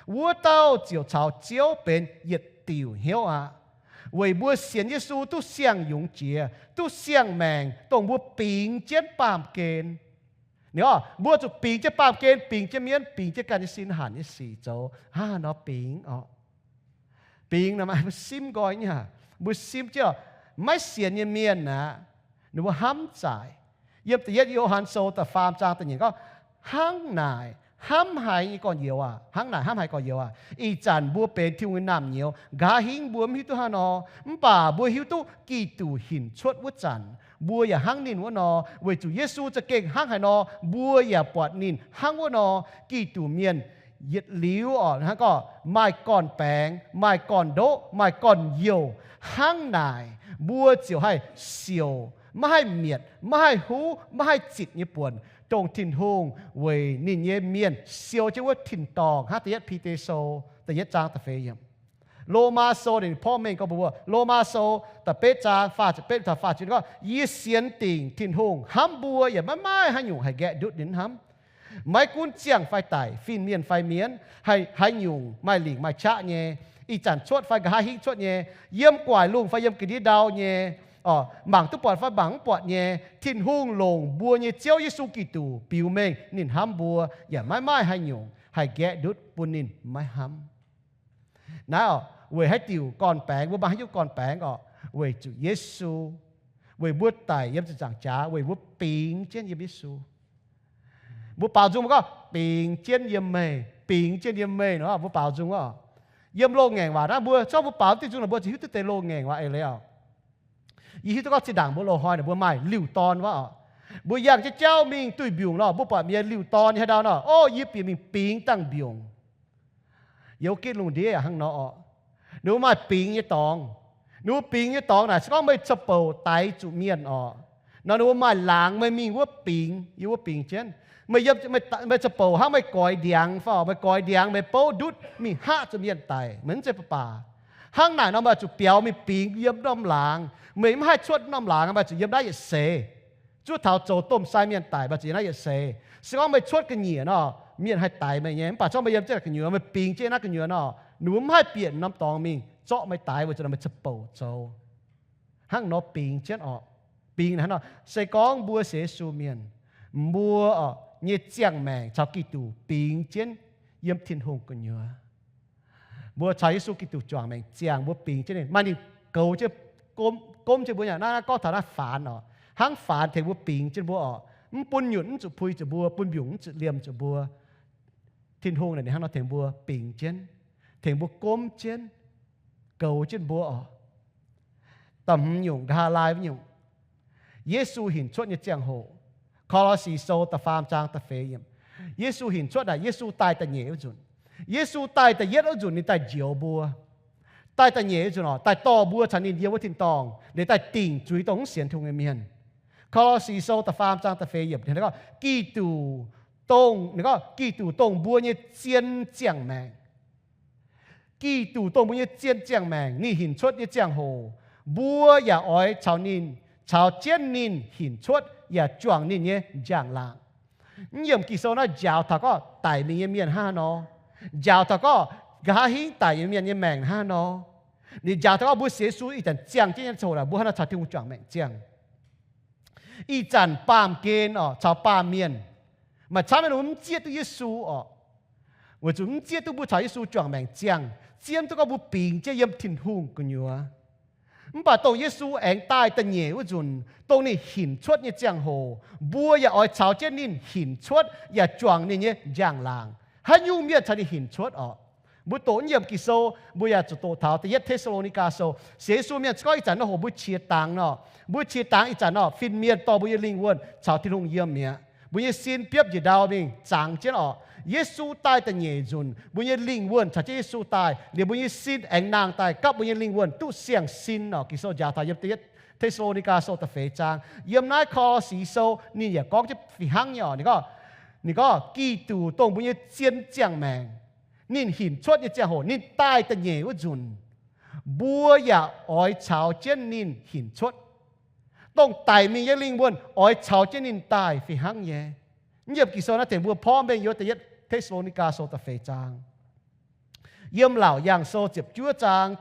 wuov dauh ziouc caux Ziouv benx yietc diuc hnyouv aqv. Weic mbuo sienx Yesu duqv siang-yungz jiex, duqv siang-maengc, dongh mbuo bingx jienv baamh gen. Ninh gorngv mbuo zuqc bingx jienv baamh gen, bingx jienv mienv, bingx jienv ganh nyei sin hanc nyei sic zoux hnangv haaix nor bingx oc. Bingx naaic maaih mbuo simv nqoi nyei aqv. Mbuo simv jienv oc, maiv sienx nyei mienh aqv, ninh mbuo hnamv zaaic. Yiem da'yietv Yo^han Sou da'faam zaang da'nyeic gorngv, hnangv naaic hnamv haiz nyei gorn-youz aac, hnangv naaic hnamv haiz gorn-youz aac, ih zanc mbuo benx Tin-Hungh nyei naamh nyouz. Nqa'haav hingv mbuo mv hiuv duqv hnangv nor, mv baac mbuo hiuv duqv Giduc hinc cuotv wuov zanc, mbuo yaac hnangv ninh wuov nor. Weic zuqc Yesu za'gengh hnangv haaix nor, mbuo yaac buatc ninh hnangv wuov nor. Giduc mienh yietc liuz oc, hnangv gorngv maaih gorn-baengx, maaih gorn-ndoqv, maaih gorn-youh. Hnangv naaic mbuo ziouc haih siouc, maiv haih mietc, maiv haih huv, maiv haih zitc nyei buonc, dongh Tin-Hungh weic ninh nyei mienh siou jienv wuov tin-dorngh. Hnangv da'yietv Bide Sou da'yietv zaang da'feix yiemc. Lomaa Sou ninh porv mengh gorngv mbuox mbuo, Lomaa Sou da'betv zaang faah ziepc betv taux faah ziepc gorngv, yie sienx dingc Tin-Hungh hnamv mbuo yaac maiv maaih haaix nyungc haih nqaeqv ndutv ninh hnamv. Maiv gunv ziangh fai daic, fin-mienh fai mienv, haaix nyungc maaih lingc maaih qaqv nyei, ih zanc cuotv fai nqa'haav hingv cuotv nyei, yiem gu'nguaaic lungh fai yiem ga'ndiev ndau nyei, mangc duqv buatc fai mangc mv buatc nyei, Tin-Hungh longc mbuo nyei Ziouv Yesu Giduc biux mengh ninh hnamv mbuo yaac maiv maaih haaix nyungc haih nqaeqv ndutv bun ninh maiv hnamv. Naaiv oc, weic haaix diuc gorn-baengx, mbuo maaih haaix nyungc gorn-baengx oc? Weic zuqc Yesu. Weic mbuo daic yiem ziepc nzaangc jaax weic mbuo bingx jienv yiem Yesu. Mbuo baaux nzung mbuo gorngv, bingx jienv yiem meih, bingx jienv yiem meih nor, mbuo baaux nzung oc. Yiem loz-ngaengc waac naaiv mbuo, se gorngv mbuo baaux diuh nzung naaic mbuo ziouc hiuv duqv deix loz-ngaengc waac eix leiz oc. Yie hiuv duqv gorngv zinh ndaangc mbuo loz-hnoi naaic mbuo maaih liuh dorn wuov oc. Mbuo yangh jienv jauv mingh duih mbiungc nor, mbuo buatc mienh liuh dorn nyei haaix ndau nor, o, yie bieqc mingh bingx dangh mbiungc. Yiem gitv lungh ndiev yaac hnangv nor oc. Ninh mbuo maaih bingx nyei dorngx. Ninh mbuo bingx nyei dorngx naaic se gorngv meih ca'bouc daix zuqc mienh oc, nor ninh mbuo maaih laangz meih mingh wuov bingx, yiem wuov bingx jienv. Meih, meih ca'bouc hnangv meih goix ndiangx fai, meih goix ndiangx meih bouv ndutv mingh haqv zuqc mienh daic, meih mv zeiz baac baac. Hnangv naaic nor meih zuqc biaux mingh bingx yiem norm laangz. Meih mv haih cuotv norm laangz, meih zuqc yiem naaiv yietc seix. Zuov taux zoux domh sai mienh daic, meih zuqc yiem naaiv yietc seix. Se gorngv meih cuotv ga'nyiec nor, mienh haih daix meih nyei. Mv baac se gorngv meih yiem jienv naaiv gu'nyuoz, meih bingx jienv naaiv gu'nyuoz nor, ninh mbuo mv haih bieqc norm dorngx mingh zorqv meih daix, weic zuqc nor meih ca'bouc zoux. Hnangv nor bingx jienv oc. Bingx hnangv nor, se gorngv mbuo sienx Yesu mienh, mbuo oc nyei ziangh maengc caux Giduc bingx jienv yiem Tin-Hungh gu'nyuoz. Mbuo caux Yesu Giduc juangc maengc ziangh, mbuo bingx jienv ninh, maaih ninh goux jienv, gomv, gomv jienv mbuo nyei, naaiv, naaiv gorngv taux naaiv faanx oc. Hnangv faanx tengx mbuo bingx jienv mbuo oc. Mv bun nyunc mv zuqc pui zuqc mbuo, bun mbiungc mv zuqc liemh zuqc mbuo. Tin-Hungh naaic ninh hnangv nor tengx mbuo bingx jienv, tengx mbuo gomv jienv, goux jienv mbuo oc. Da'hmz nyungc, nqa'haav laai wuov nyungc, Yesu hinc cuotv nyei ziangh hoc. Ko^lo^si Sou da'faam zaang da'feix yiemc. Yesu hinc cuotv naaic, Yesu daaih da'nyeic wuov nzunc. Yesu daaih da'yietv wuov nzunc ninh daaih njoux mbuo. Daaih da'nyeic wuov nzunc oc, daaih dorh mbuo caux ninh yiem wuov tin-dorngh, ninh daaih dingc zuiz dongh mv sienx Tin-Hungh nyei mienh. Ko^lo^si Sou da'faam zaang da'feix yiemc, ninh gorngv Giduc dongh, ninh gorngv Giduc dongh mbuo nyei zien ziangh maengc. Giduc dongh mbuo nyei zien ziangh maengc, ninh hinc cuotv nyei ziangh hoc, mbuo yaac oix caux ninh, caux jienv ninh hinc cuotv yaac juangc ninh nyei njang-laangc. Mv yiemc Ging-Sou naaiv njaaux taux gorngv daic mingh nyei mienh hnangv haaix nor, njaaux taux gorngv nqa'haav hingv daic nyei mienh nyei maengc hnangv haaix nor. Ninh njaaux taux gorngv mbuo sienx Yesu ih zanc ziangh jienv nyei ziangh hoc naaic, mbuo hnangv nor caux Tin-Hungh juangc maengc ziangh. Ih zanc baamh gen oc, caux baamh mienh maaih camv nyei, ninh mbuo mv zieqv duqv Yesu oc. Weic zuqc mv zieqv duqv mbuo caux Yesu juangc maengc ziangh, zieqv duqv gorngv mbuo bingx jienv yiem Tin-Hungh gu'nyuoz. Mv baac dongh Yesu aengx daaih da'nyeic wuov nzunc, dongh ninh hinc cuotv nyei ziangh hoc, mbuo yaac oix caux jienv ninh hinc cuotv yaac juangc ninh nyei njang-laangc. Haaix nyungc mienh caux ninh hinc cuotv oc? Mbuo doqc mv yiemc Ging-Sou, mbuo yaac zuqc doqc taux da'yietv Te^saa^lo^ni^gaa Sou. Sienx Yesu mienh se gorngv ih zanc nor hoc mbuo qiex dangx nor, mbuo qiex dangx ih zanc nor, fin-mienh dorh mbuo nyei lingh wuonh caux Tin-Hungh yiem mi'aqv. Mbuo nyei sin biopv njiec ndau mingh zangx jienv oc. Yesu daaih da'nyeic nzunc, mbuo nyei lingh wuonh caux jienv Yesu daaih, liemh mbuo nyei sin aengx nangh daaih gapv mbuo nyei lingh wuonh duqv siang-sin oc. Ging-Sou njaaux taux yiem da'yietv Te^saa^lo^ni^gaa Sou da'feix zaang. Yiem naaiv Ko^lo^si Sou ninh yaac gorngv jienv fih hnangv nyei oc. Ninh gorngv, ninh gorngv Giduc dongh mbuo nyei zien ziangh maengc, ninh hinc cuotv nyei ziangh hoc, ninh daaih da'nyeic wuov nzunc, mbuo yaac oix caux jienv ninh hinc cuotv. Dongh daic mingh nyei lingh wuonh oix caux jienv ninh daaih fih hnangv nyei. Mv yiemc Ging-Sou naaiv tengx mbuo porv mengh yiem da'yietv Te^saa^lo^ni^gaa Sou da'feix zaang. Yiem Laauc Yaangh Sou ziepc juov zaang,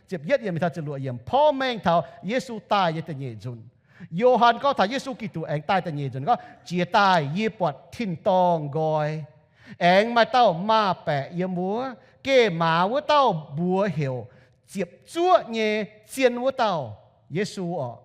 ziepc yietv yiemc mingh taux ziepc luoqc yiemc porv mengh taux Yesu daaih nyei da'nyeic nzunc. Yo^han gorngv taux Yesu Giduc aengx daaih da'nyeic nzunc gorngv, Jiex daaih yie buatc tin-dorngh nqoi, aengx maaih dauh maaz-baeqc yiem wuov. Geh maaz wuov dauh mbuox heuc Ziepc Zuoqv nyei Zien wuov dauh, Yesu oc.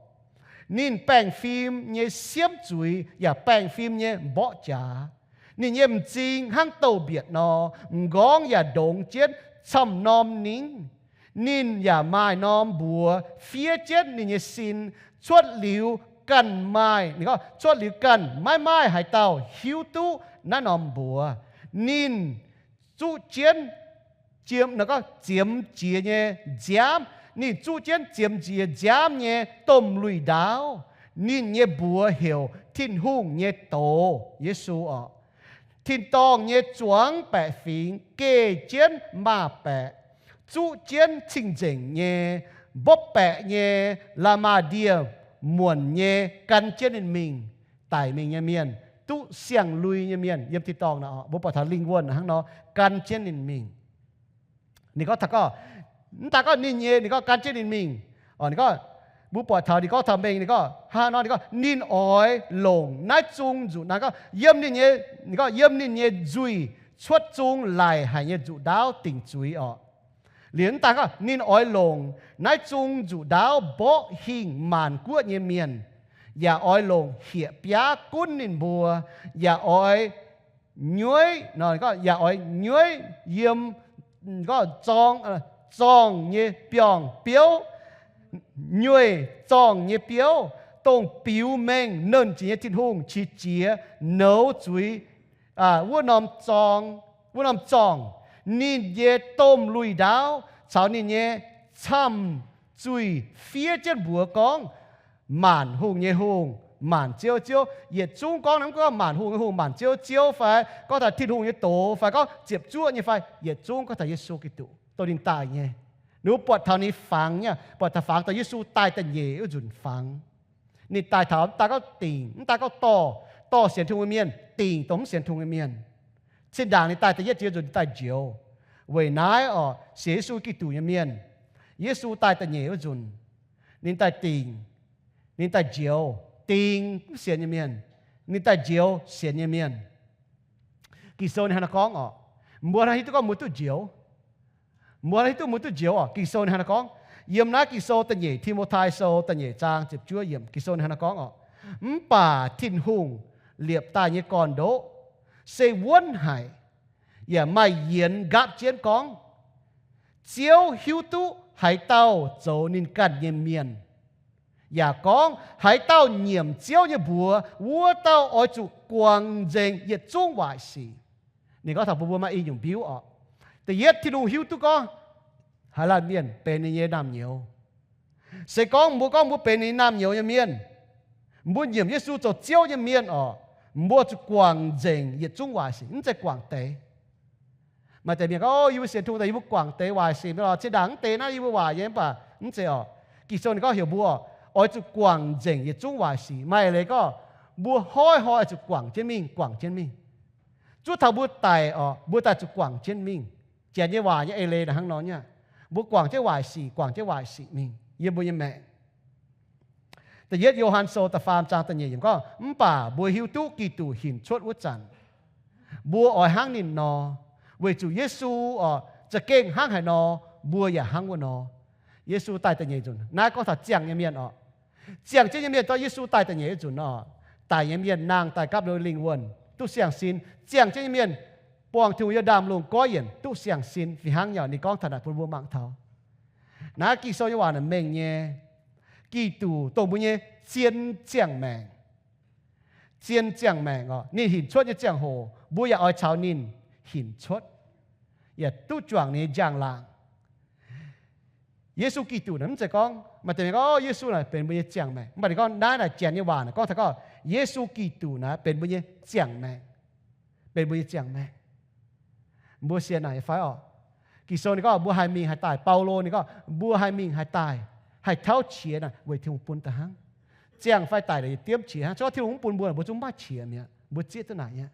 Ninh baengh fim nyei siemv zuiz yaac baengh fim nyei mborqv jaax. Ninh nyei m'zing hnangv douz-mbietc nor, m'nqorngv yaac ndongx jienv camv-norm ningv. Ninh yaac maaih norm mbuox fiev jienv ninh nyei sin. Cuotv liuz ganh maaih, ninh gorngv, cuotv liuz ganh maiv maaih haaix dauh hiuv duqv naaiv norm mbuox. Ninh zuqv jienv, ziemx, ninh gorngv ziemx jiex nyei nziaamv. Ninh zuqv jienv ziemx jiex nziaamv nyei domh lui-ndaauv. Ninh nyei mbuox heuc Tin-Hungh nyei Doz, Yesu oc. Tin-dorngh nyei zuangx baeqc fingx geh jienv maaz-baeqc, zuqv jienv cing-nzengc nyei, mbopv baeqc nyei, la'maah ndie-muonc nyei gan jienv ninh mingh. Daic mingh nyei mienh, duqv siang-lui nyei mienh yiem tin-dorngh naaic, mbuo buatc taux lingh wuonh hnangv nor gan jienv ninh mingh. Ninh gorngv taux gorngv, mv daaih gorngv ninh nyei, ninh gorngv gan jienv ninh mingh. Ninh gorngv, mbuo buatc taux ninh gorngv taux mengh, ninh gorngv hnangv nor, ninh gorngv ninh oix longc naaiv zung nzuqc, ninh gorngv yiem ninh nyei, ninh gorngv yiem ninh nyei nzuih cuotv zung laic haic nyei nzuqc ndaauv dingc zuiz oc. Liuz mv daaih gorngv ninh oix longc naaiv zung nzuqc ndaauv mborqv hingh maanc guoqv nyei mienh, yaac oix longc hieh biaav gunv ninh mbuo, yaac oix nyueiv, yaac oix nyueiv yiem, gorngv zorng, zorngh nyei biorngh biouv, nyueic zorngh nyei biouv, dongh biux mengh nernh jiex nyei Tin-Hungh qiex jiez nouz zuiz wuov norm zorng, wuov norm zorngh. Ninh nyei domh lui-ndaauv caux ninh nyei camh zuih fiev jienv mbuox gorngv, Maanc hungh nyei Hungh, maanc ziouv Ziouv, yietc zungv gorngv, mv gorngv maanc hungh nyei Hungh, maanc ziouv Ziouv fai gorngv taux Tin-Hungh nyei doz fai gorngv ziepc zuoqv nyei fai, yietc zungv gorngv taux Yesu Giduc, dongh ninh daaih nyei. Ninh mbuo buatc taux ninh fangx nyei, buatc taux fangx daaih Yesu daaih da'nyeic wuov nzunc fangx. Ninh daaih taux mv daaih gorngv dingc, mv daaih gorngv dorh, dorh sienx Tin-Hungh nyei mienh, dingc dongh mv sienx Tin-Hungh nyei mienh. Cin-ndaangc ninh daaih da'yietv jiex nzunc ninh daaih njoux. Weic naaiv orqc, sienx Yesu Giduc nyei mienh, Yesu daaih da'nyeic wuov nzunc, ninh daaih dingc, ninh daaih njoux, dingc mv sienx nyei mienh, ninh daaih njoux sienx nyei mienh. Ging-Sou ninh hnangv naaiv gorngv orqc, mbuo hnangv hiuv duqv gorngv mbuo duqv njoux. Mbuo hnangv hiuv duqv mbuo duqv njoux orqc. Ging-Sou ninh hnangv naaiv gorngv, yiem naaiv Ging-Sou da'nyeic Ti^mo^tai Sou da'nyeic zaang ziepc juov yiemc, Ging-Sou ninh hnangv naaiv gorngv orqc, mv baac Tin-Hungh liepc daaih nyei gorn-ndoqv se wuonv haic, yaac maaih yienx nqaapv jienv gorngv, Ziouv hiuv duqv haaix dauh zoux ninh ganh nyei mienh, yaac gorngv, Haaix dauh nyiemc Ziouv nyei mbuox, wuov dauh oix zuqc guangc nzengc yietc zungv waaic sic. Ninh gorngv taux bun mbuo maaih i nyungc mbiuv orqc. Da'yietv, Tin-Hungh hiuv duqv gorngv haaix laanh mienh benx ninh nyei naamh nyouz. Se gorngv mbuo gorngv mbuo benx ninh nyei naamh nyouz nyei mienh, mbuo nyiemc Yesu zoux Ziouv nyei mienh orqc, mbuo zuqc guangc nzengc yietc zungv waaic sic, mv zeiz guangc deix. Maaih deix mienh gorngv, Yie mbuo sienx Tin-Hungh daaih yie mbuo guangc deix waaic sic mi'aqv lorqc, zinh ndaangc mv deix naaiv yie mbuo waaic nyei, mv baac mv zeiz orqc. Ging-Sou ninh gorngv heuc mbuo oix zuqc guangc nzengc yietc zungv waaic sic. Maaih leiz gorngv mbuo hnoi-hnoi oix zuqc guangc jienv mingh, guangc jienv mingh. Zuov taux mbuo daic orqc, mbuo daaih zuqc guangc jienv mingh. Janx nyei waac nyei eix leiz naaic hnangv nor nyei. Mbuo guangc jienv waaic sic, guangc jienv waaic sic mingh yiem mbuo nyei maengc. Da'yietv Yo^han Sou da'faam zaang da'nyeic yiemc gorngv, Mv baac mbuo hiuv duqv Giduc hinc cuotv wuov zanc, mbuo oix hnangv ninh nor, weic zuqc Yesu orqc, za'gengh hnangv haaix nor, mbuo yaac hnangv wuov nor. Yesu daaih da'nyeic nzunc, naaiv gorngv taux ziangh nyei mienh orqc. Ziangh jienv nyei mienh, zorqv Yesu daaih da'nyeic nzunc orqc, daic nyei mienh nangh daaih gapv liuz lingh wuonh duqv siang-sin. Ziangh jienv nyei mienh buangh Tin-Hungh yiem ndaamv-lungh goiv yienc duqv siang-sin, fih hnangv nyei ninh gorngv taux naaic bun mbuo mangc taux. Naaiv Ging-Sou nyei waac naaic mengh nyei. Giduc dongh mbuo nyei zien ziangh maengc. Zien ziangh maengc orqc, ninh hinc cuotv nyei ziangh hoc mbuo yaac oix caux ninh hinc cuotv, yaac duqv juangc ninh nyei njang-laangc. Yesu Giduc naaic mv zeiz gorngv maaih deix mienh gorngv, Yesu naaic benx mbuo nyei ziangh maengc. Mv baac ninh gorngv naaiv naaic janx nyei waac naaic gorngv taux gorngv Yesu Giduc naaic benx mbuo nyei ziangh maengc, benx mbuo nyei ziangh maengc. Mbuo sienx naaic nyei fai orqc? Ging-Sou ninh gorngv mbuo haih mingh haih daaih. Baulo ninh gorngv mbuo haih mingh haih daaih, haih tauv qiex naaic weic Tin-Hungh bun daaih hnangv. Ziangh fai daic naaic yietc diemv qiex hnangv. Se gorngv Tin-Hungh mv bun mbuo, mbuo zungv mv maaih qiex mi'aqv. Mbuo zieqv duqv naaic nyei.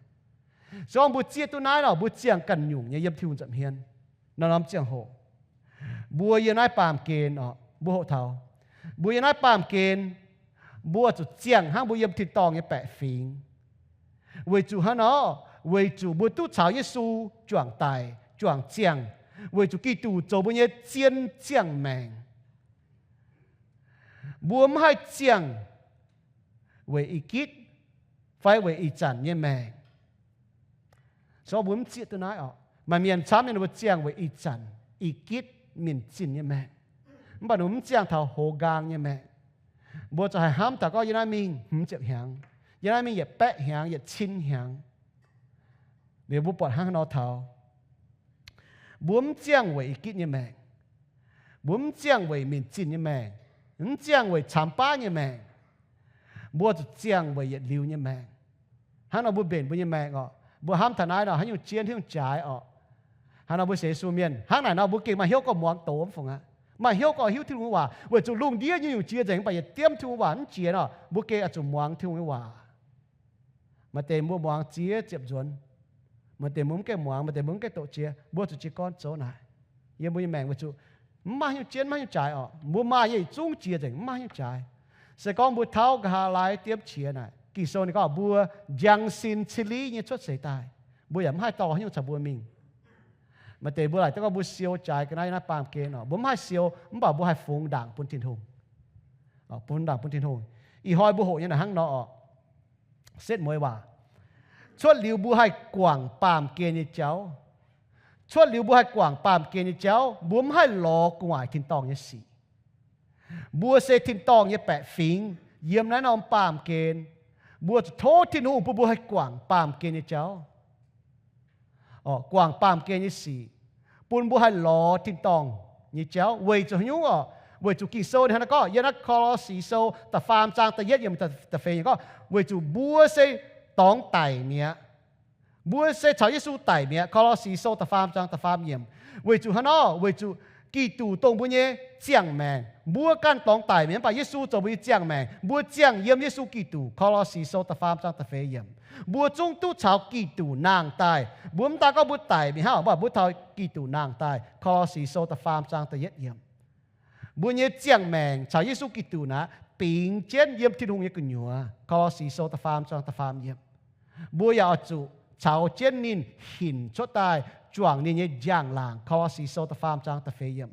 Se gorngv mbuo zieqv duqv naaiv nor, mbuo ziangh ganh nyungc nyei yiem Tin-Hungh nza'hmien norm-norm ziangh hoc. Mbuo yiem naaiv baamh gen orqc, mbuo hoqc taux, mbuo yiem naaiv baamh gen, mbuo zuqc ziangh hnangv mbuo yiem tin-dorngh nyei baeqc fingx. Weic zuqc hnangv nor, weic zuqc mbuo duqv caux Yesu juangc daic, juangc ziangh, weic zuqc Giduc zoux mbuo nyei zien ziangh maengc. Mbuo mv haih ziangh weic ih gitv fai weic ih zanc nyei maengc. So mbuo mv zieqv duqv naaiv orqc. Maaih mienh camv nyei ninh mbuo ziangh weic ih zanc, ih gitv, minc zinh nyei maengc. Mv baac ninh mbuo mv ziangh taux hoz nqaang nyei maengc. Mbuo zuqc haih hnamv taux gorngv yie naaiv mingh hmz ziepc hnyangx, yie naaiv mingh yietc baeqv hnyangx, yietc cin hnyangx. Liuz mbuo buatc hnangv haaix nor taux, mbuo mv ziangh weic ih gitv nyei maengc. Mbuo mv ziangh weic minc zinh nyei maengc, mv ziangh weic camx baav nyei maengc. Mbuo zuqc ziangh weic yietc liuz nyei maengc. Hnangv nor mbuo mbenc mbuo nyei maengc orqc, mbuo hnamv taux naaiv nor, haaix nyungc jien, haaix nyungc jaaix orqc. Hnangv nor mbuo sienx Yesu mienh hnangv naaic nor, mbuo gengh maaih hnyouv gorngv muangx doz mv fungc aqv. Maaih hnyouv gorngv hiuv Tin-Hungh nyei waac, weic zuqc lungh ndiev nyungc-nyungc jiex nzengc, mv baac yietc diemv Tin-Hungh waac mv jiex nor, mbuo gengh oix zuqc muangx Tin-Hungh nyei waac. Maaih deix mbuo muangx ziex ziepc nzuonx, maaih deix mbuo mv gaengh muangx, maaih deix mbuo mv gaengh doqc jiex, mbuo zuqc jiez gorn zoux naaic. Yiem mbuo nyei maengc weic zuqc mv maaih haaix nyungc jien, mv maaih haaix nyungc jaaix orqc. Mbuo maaih nyei yietc zungv jiex nzengc, mv maaih haaix nyungc jaaix. Se gorngv mbuo tauv nqa'haav laai diemv qiex naaic, Ging-Sou ninh gorngv mbuo njang sin cili nyei cuotv seix daaih, mbuo yaac mv haih dorh haaix nyungc caux mbuo mingh. Maaih deix mbuo laaic duqv gorngv mbuo siou jaaix ga'naaiv naaiv baamh gen orqc. Mbuo mv haih siou, mv baac mbuo haih fungx ndaangc bun Tin-Hungh. Fungx ndaangc bun Tin-Hungh. Ih hnoi mbuo hoqc nyei naaic hnangv nor orqc. Setv mueiz waac, cuotv liuz mbuo haih guangc baamh gen nyei jauv. Cuotv liuz mbuo haih guangc baamh gen nyei jauv, mbuo mv haih lorz gu'nguaaic tin-dorngh nyei sic. Mbuo se tin-dorngh nyei baeqc fingx yiem naaiv norm baamh gen. Mbuo zuqc tov Tin-Hungh bun mbuo haih guangc baamh gen nyei jauv, guangc baamh gen nyei sic, bun mbuo haih lorz tin-dorngh nyei jauv. Weic zuqc haaix nyungc orqc? Weic zuqc Ging-Sou ninh hnangv naaiv gorngv, yiem naaiv Ko^lo^si Sou da'faam zaang da'yietv yiemc, da'feix yiemc gorngv, weic zuqc mbuo se dorngx daic mi'aqv. Mbuo se caux Yesu daic mi'aqv. Ko^lo^si Sou da'faam zaang da'faam yiemc. Weic zuqc haaix nor? Weic zuqc Giduc dongh mbuo nyei ziangh maengc. Mbuo ganh dorngx daic mi'aqv, mv baac Yesu zoux mbuo nyei ziangh maengc. Mbuo ziangh yiem Yesu Giduc. Ko^lo^si Sou da'faam zaang da'feix yiemc. Mbuo zungv duqv caux Giduc nangh daaih. Mbuo mv daan gorngv mbuo daic mi'aqv hnangv, mv baac mbuo taux Giduc nangh daaih. Ko^lo^si Sou da'faam zaang da'yietv yiemc. Mbuo nyei ziangh maengc caux Yesu Giduc naaic bingx jienv yiem Tin-Hungh nyei gu'nyuoz. Ko^lo^si Sou da'faam zaang da'faam yiemc. Mbuo yaac oix zuqc caux jienv ninh hinc cuotv daaih juangc ninh nyei njang-laangc. Ko^lo^si Sou da'faam zaang da'feix yiemc.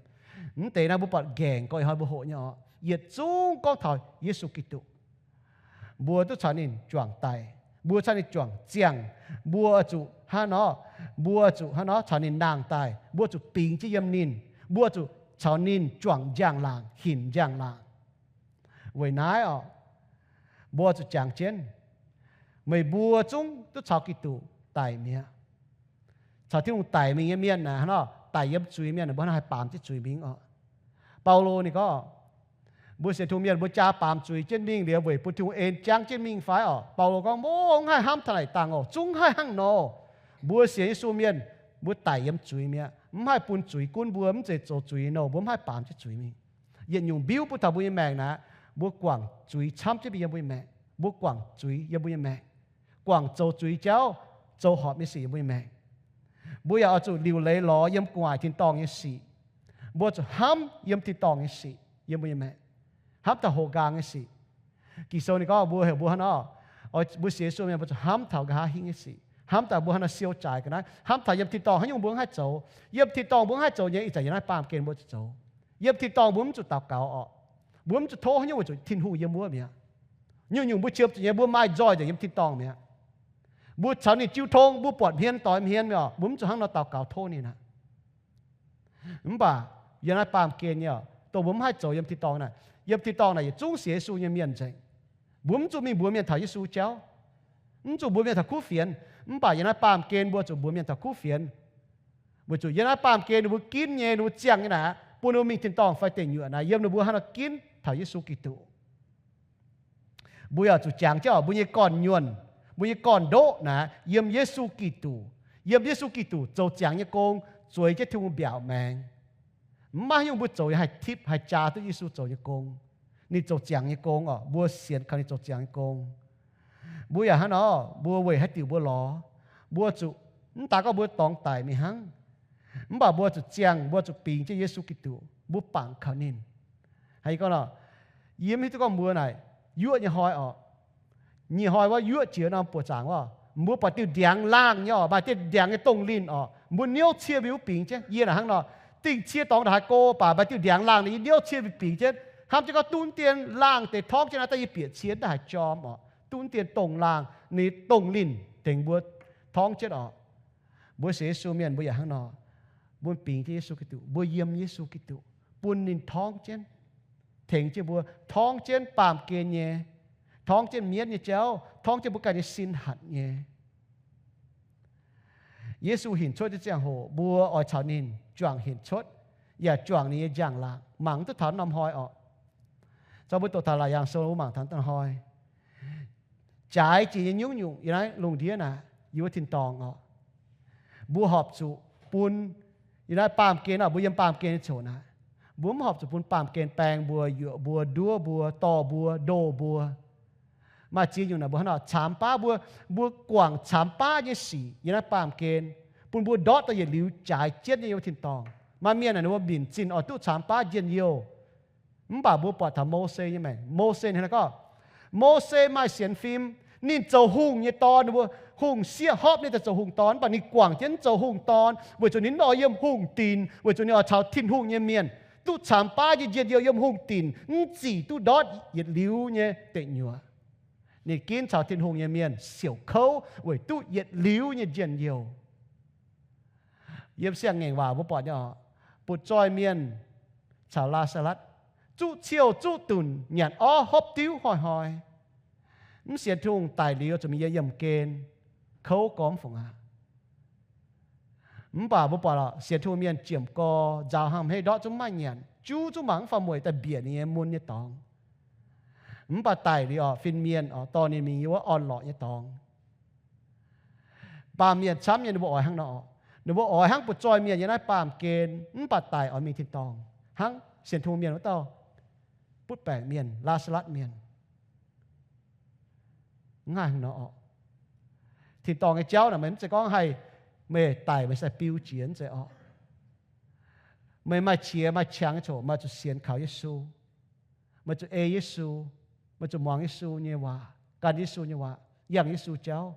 Mv deix naaiv mbuo buatc nqaengc gorx ih hnoi mbuo hoqc nyei orqc, yietc zungv gorngv taux Yesu Giduc. Mbuo duqv caux ninh juangc daic, mbuo caux ninh juangc ziangh. Mbuo zuqc hnangv nor, mbuo zuqc hnangv nor caux ninh nangh daaih. Mbuo zuqc bingx jienv yiem ninh. Mbuo zuqc caux ninh juangc njang-laangc, hinc njang-laangc. Weic naaiv orqc, mbuo zuqc jangx jienv, meih mbuo zungv duqv caux Giduc daic mi'aqv. Caux Tin-Hungh daic mingh nyei mienh naaic, hnangv nor daic yiem zuiz mienh, mbuo hnangv haih baamz jienv zuiz mingh orqc. Baulo ninh gorngv, mbuo sienx Tin-Hungh mienh mbuo jaa baamz zuiz jienv mingh liuz weic bun Tin-Hungh en jangv jienv mingh fai orqc? Baulo gorngv, mv haih hnamv taux naaic dangh oc. Zungv haih hnangv nor. Mbuo sienx Yesu mienh, mbuo daic yiem zuiz mi'aqv. Mv haih bun zuiz gunv mbuo, mv zeiz zoux zuiz nor, mbuo mv haih baamz jienv zuiz mingh. Yietc nyungc mbiuv bun taux mbuo nyei maengc naaic, mbuo guangc zuiz camv jienv mingh yiem mbuo nyei maengc. Mbuo guangc zuiz yiem mbuo nyei maengc, guangc zoux zuiz jauv, zoux horpc nyei sic yiem mbuo nyei maengc. Mbuo yaac oix zuqc liuc leiz lorz yiem gu'nguaaic tin-dorngh nyei sic. Mbuo zuqc hnamv yiem tin-dorngh nyei sic yiem mbuo nyei maengc, hnamv taux hoqc nqaang nyei sic. Ging-Sou ninh gorngv mbuo heuc mbuo hnangv nor, mbuo sienx Yesu mienh mbuo zuqc hnamv taux nqa'haav hingv nyei sic, hnamv taux mbuo hnangv nor siou jaaix ga'naaiv, hnamv taux yiem tin-dorngh haaix nyungc mbuo mv haih zoux. Yiem tin-dorngh mbuo mv haih zoux nyei, ih zanc yiem naaiv baamh gen mbuo zuqc zoux. Yiem tin-dorngh mbuo mv zuqc daux gaux orqc. Mbuo mv zuqc tov haaix nyungc weic zuqc Tin-Hungh yiem wuov mi'aqv. Nyungc-nyungc mbuo qiemx zuqc nyei, mbuo maaih nzoih nzengc yiem tin-dorngh mi'aqv. Mbuo caux ninh jiu tong, mbuo buatc hmien doix hmien mi'aqv orqc, mbuo mv zuqc hnangv nor daux gaux tov ninh aqv. Mv baac yiem naaiv baamh gen nyei orqc, dongh mbuo mv haih zoux yiem tin-dorngh naaic, yiem tin-dorngh naaic yietc zungv sienx Yesu nyei mienh nzengc. Mbuo mv zuqc mingh mbuox mienh taux Yesu jauv, mv zuqc mbuox mienh taux kuv fienx. Mv baac yiem naaiv baamh gen mbuo zuqc mbuox mienh taux kuv fienx. Weic zuqc yiem naaiv baamh gen ninh mbuo ginv nyei, ninh mbuo ziangh nyei naaic, bun ninh mbuo mingh tin-dorngh fai deic nyuoqc naaic, yiem ninh mbuo hnangv nor ginv taux Yesu Giduc. Mbuo yaac zuqc jangx jienv orqc, mbuo nyei gorn-nyuonh, mbuo nyei gorn-ndoqv naaic, yiem Yesu Giduc. Yiem Yesu Giduc zoux ziangx nyei gong, zueiz jienv Tin-Hungh mbiaauc maengx. Mv maaih haaix nyungc mbuo zoux haih tipv haih jaa duqv Yesu zoux nyei gong. Ninh zoux ziangx nyei gong orqc, mbuo sienx kaux ninh zoux ziangx nyei gong. Mbuo yaac hnangv nor, mbuo weic haaix diuc mbuo lorz, mbuo zuqc, mv daaih gorngv mbuo dorngx daic mingh hnangv, mv baac mbuo zuqc ziangh, mbuo zuqc bingx jienv Yesu Giduc, mbuo bangc kaux ninh. Haiz gorngv nor, yie mv hiuv duqv gorngv mbuo naaic yuoqv nyei hnoi orqc. Nyic hnoi wuov yuoqv jiex norm buoqc zaangc wuov, mbuo buatc diuh ndiangx laangh nyei orqc, maaih diuh ndiangx nyei dongh linh orqc, mbuo niouv cie mingh wuov bingx jienv. Yie naaic hnangv nor, dingh cie dorngx ndongc haaix go baac maaih diuh ndiangx laangh, yie niouv cie mingh bingx jienv. Hnamv jienv gorngv dunv dien laangh deix torngv jienv naaiv daaih yie bieqc cie daaih haaix jorm orqc. Dunv dien dongh laangh, ninh dongh linh tengx mbuo torngv jienv orqc. Mbuo sienx Yesu mienh mbuo yaac hnangv nor. Mbuo bingx jienv Yesu Giduc, mbuo yiem Yesu Giduc, bun ninh torngv jienv, tengx jienv mbuo torngv jienv baamh gen nyei, torngv jienv mienv nyei jauv, torngv jienv mbuo ganh nyei sin hatc nyei. Yesu hinc cuotv nyei ziangh hoc mbuo oix caux ninh juangc hinc cuotv, yaac juangc ninh nyei njang-laangc. Mangc duqv taux norm hnoi orqc. Zorqv mbuo doqc taux Laauc Yaangh Sou mbuo mangc taux norm hnoi. Jaaix jiex nyei nyungc-nyungc yiem naaiv lungh ndiev naaic, yiem wuov tin-dorngh orqc, mbuo horpc zuqc bun, yiem naaiv baamh gen orqc, mbuo yiem baamh gen nyei coc naaic, mbuo mv horpc zuqc bun baamh gen baeng mbuo, yuoqc mbuo, nduov mbuo, dorh mbuo, ndoh mbuo. Maaih ziex nyungc naaic mbuo hnangv nor camx baav mbuo, mbuo guangc camx baav nyei sic yiem naaiv baamh gen, bun mbuo ndortv daaih yietc liuz jaaix jienv nyei yiem wuov tin-dorngh. Maaih mienh naaic ninh mbuo minc zinh oix duqv camx baav njien-youh. Mv baac mbuo buatc taux Mose nyei maengc, Mose ninh gorngv, Mose maaih sienx fim, ninh zoux hungh nyei dorn, ninh mbuo hungh sieqv hopv ninh daaih zoux hungh dorn, mv baac ninh guangc jienv mv zoux hungh dorn, weic zuqc ninh mv oix yiem hungh dinc, weic zuqc ninh oix caux Tin-Hungh nyei mienh duqv camx baav nyei njien-youh yiem hungh dinc, mv zic duqv ndortv yietc liuz nyei deic nyuoqc. Ninh ginv caux Tin-Hungh nyei mienh siouc kouv weic duqv yietc liuz nyei njien-youh. Yiem Siang-Ngaengc Waac mbuo buatc nyei orqc, butv-zoih mienh caux Laa^saa^latv zuqv ciouh zuqv dunc, nyanc orv hopv diuv hnoi-hnoi. Mv sienx Tin-Hungh daic liuz zuqc mingh yiem yiemh gen, kouv gormx fungc aqv. Mv baac mbuo buatc lorqc, sienx Tin-Hungh mienh jiemc gorx, nzaaux hnangv hmei ndortv zungv maiv nyanc, juv zungv mangc mv faaux mueic daaih mbiec ninh nyei mun nyei dorngx. Mv baac daic liuz orqc, fin-mienh orqc dorh ninh mingh yiem wuov orn-lorqc nyei dorngx. Baamh mienh camv nyei ninh mbuo oix hnangv nor orqc. Ninh mbuo oix hnangv butv-zoih mienh yiem naaiv baamh gen, mv baac daic oix mingh tin-dorngh, hnangv sienx Tin-Hungh mienh wuov dauh butv-baengc mienh, Laa^saa^latv Mienh. Mv haih hnangv nor orqc. Tin-dorngh nyei jauv naaic meih mv zeiz gorngv haih, meih daic meih sai biu jiex, mv zeiz orqc. Meih maaih qiex maaih qangx nyei ziangh hoc meih zuqc sienx kaux Yesu. Meih zuqc ei Yesu. Meih zuqc muangx Yesu nyei waac, gan Yesu nyei waac, yangh Yesu jauv.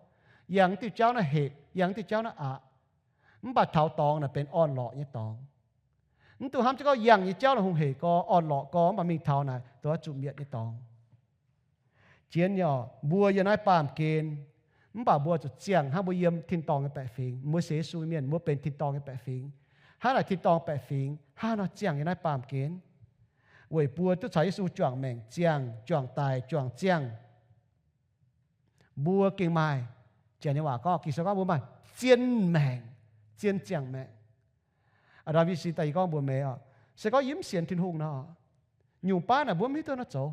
Yangh diuh jauv naaiv hec, yangh diuh jauv naaiv aqc. Mv baac taux dorngx naaic benx orn-lorqc nyei dorngx. Mv dungx hnamv jienv gorngv yangh nyei jauv naaic hungh hec gorx, orn-lorqc gorx, mv baac mingh taux naaic dongh zuqc mietc nyei dorngx. Jienv nyei orqc, mbuo yiem naaiv baamh gen, mv baac mbuo zuqc ziangh hnangv mbuo yiem tin-dorngh nyei baeqc fingx. Mbuo sienx Yesu mienh, mbuo benx tin-dorngh nyei baeqc fingx. Hnangv naaic tin-dorngh baeqc fingx hnangv nor ziangh yiem naaiv baamh gen, weic mbuo duqv caux Yesu juangc maengc ziangh, juangc daic, juangc ziangh. Mbuo gengh maaih, janx nyei waac gorngv, Ging-Sou gorngv mbuo maaih zien maengc, zien ziangh maengc. Aa, David si daaih yie gorngv mbuox meih oc, se gorngv yie mv sienx Tin-Hungh nor, nyungc baav naaic mbuo mv hiuv duqv nor zoux.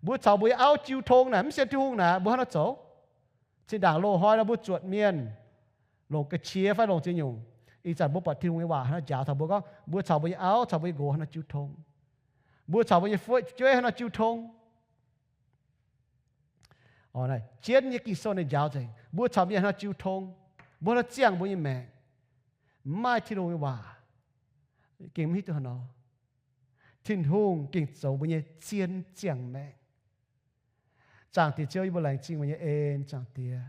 Mbuo caux mbuo nyei auv jiu tong naaic mv sienx Tin-Hungh naaic, mbuo hnangv nor zoux. Zinh ndaangc loz-hnoi nor mbuo zuotc mienh, longc ga'qiex fai longc ziex nyungc, ih zanc mbuo buatc Tin-Hungh nyei waac hnangv nor njaaux taux mbuo gorngv, mbuo caux mbuo nyei auv, caux mbuo nyei nqox hnangv nor jiu tong. Mbuo caux mbuo nyei fu'jueiv hnangv nor jiu tong. Jienv nyei Ging-Sou ninh njaaux nzengc, mbuo caux mienh hnangv nor jiu tong, mbuo hnangv nor ziangh mbuo nyei maengc. Mv maaih Tin-Hungh nyei waac, gengh mv hiuv duqv haaix nor. Tin-Hungh gengh zoux mbuo nyei zien ziangh maengc. Zaangc Diex Ziouv, yie mbuo laengz zingh meih nyei en, Zaangc Diex.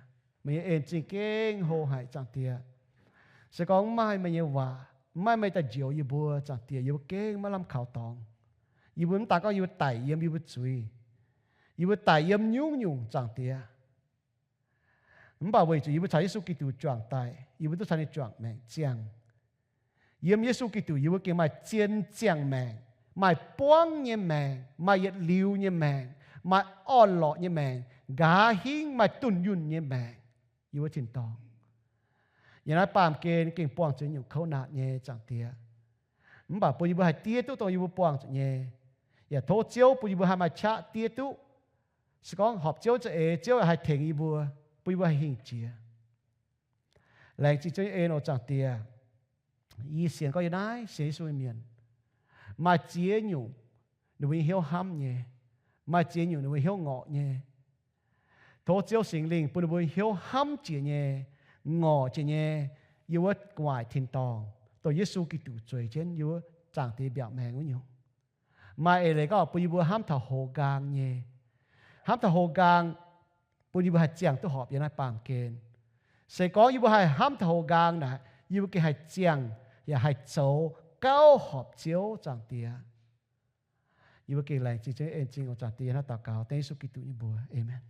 Meih nyei en zingh gengh hlo haic, Zaangc Diex. Se gorngv mv maaih meih nyei waac, mv maaih meih daaih njoux yie mbuo, Zaangc Diex, yie mbuo gengh maiv lamh kaux dorngx. Yie mbuo mv daan gorngv yie mbuo daic yiem yie mbuo zuiz. Yie mbuo daic yiem nyungc-nyungc, Zaangc Diex. Mv baac weic zuqc yie mbuo caux Yesu Giduc juangc daic, yie mbuo duqv caux ninh juangc maengc ziangh. Yiem Yesu Giduc yie mbuo gengh maaih zien ziangh maengc, maaih buangv nyei maengc, maaih yietc liuz nyei maengc, maaih orn-lorqc nyei maengc, nqa'haav hingv maaih dunh yunh nyei maengc. Yie mbuo tin-dorngh yiem naaiv baamh gen gengh buangh zuqc nyungc kouv naanc nyei, Zaangc Diex. Mv baac bun yie mbuo haih diev duqv dongh yie mbuo buangh zuqc nyei, yaac tov Ziouv bun yie mbuo haih maaih qaqv diev duqv. Se gorngv horpc Ziouv za'eix, Ziouv yaac haih tengx yie mbuo, bun yie mbuo haih hingh jiex. Laengz zingh Ziouv nyei en oc, Zaangc Diex. Yie sienx gorngv yie naaiv sienx Yesu nyei mienh, maaih ziex nyungc ninh mbuo nyei hnyouv hnamv nyei, maaih ziex nyungc ninh mbuo hnyouv ngorc nyei. Tov Ziouv Singx Lingh bun ninh mbuo hnyouv hnamv jiex nyei, ngorc jiex nyei, yiem wuov gu'nguaaic tin-dorngh, dongh Yesu Giduc zueiz jienv yiem wuov Zaangc Diex mbiaauc maengx wuov nyungc. Maaih eix leiz gorngv bun yie mbuo hnamv taux hoz nqaang nyei. Hnamv taux hoz nqaang bun yie mbuo haih ziangh duqv horpc yiem naaiv baamh gen. Se gorngv yie mbuo haih hnamv taux hoz nqaang naaic, yie mbuo gengh haih ziangh yaac haih zoux gauh horpc Ziouv, Zaangc Diex. Yie mbuo gengh laengz zingh Ziouv nyei en zingh oc, Zaangc Diex. Yie hnangv daux gaux dengv Yesu Giduc nyei mbuox. Aamen.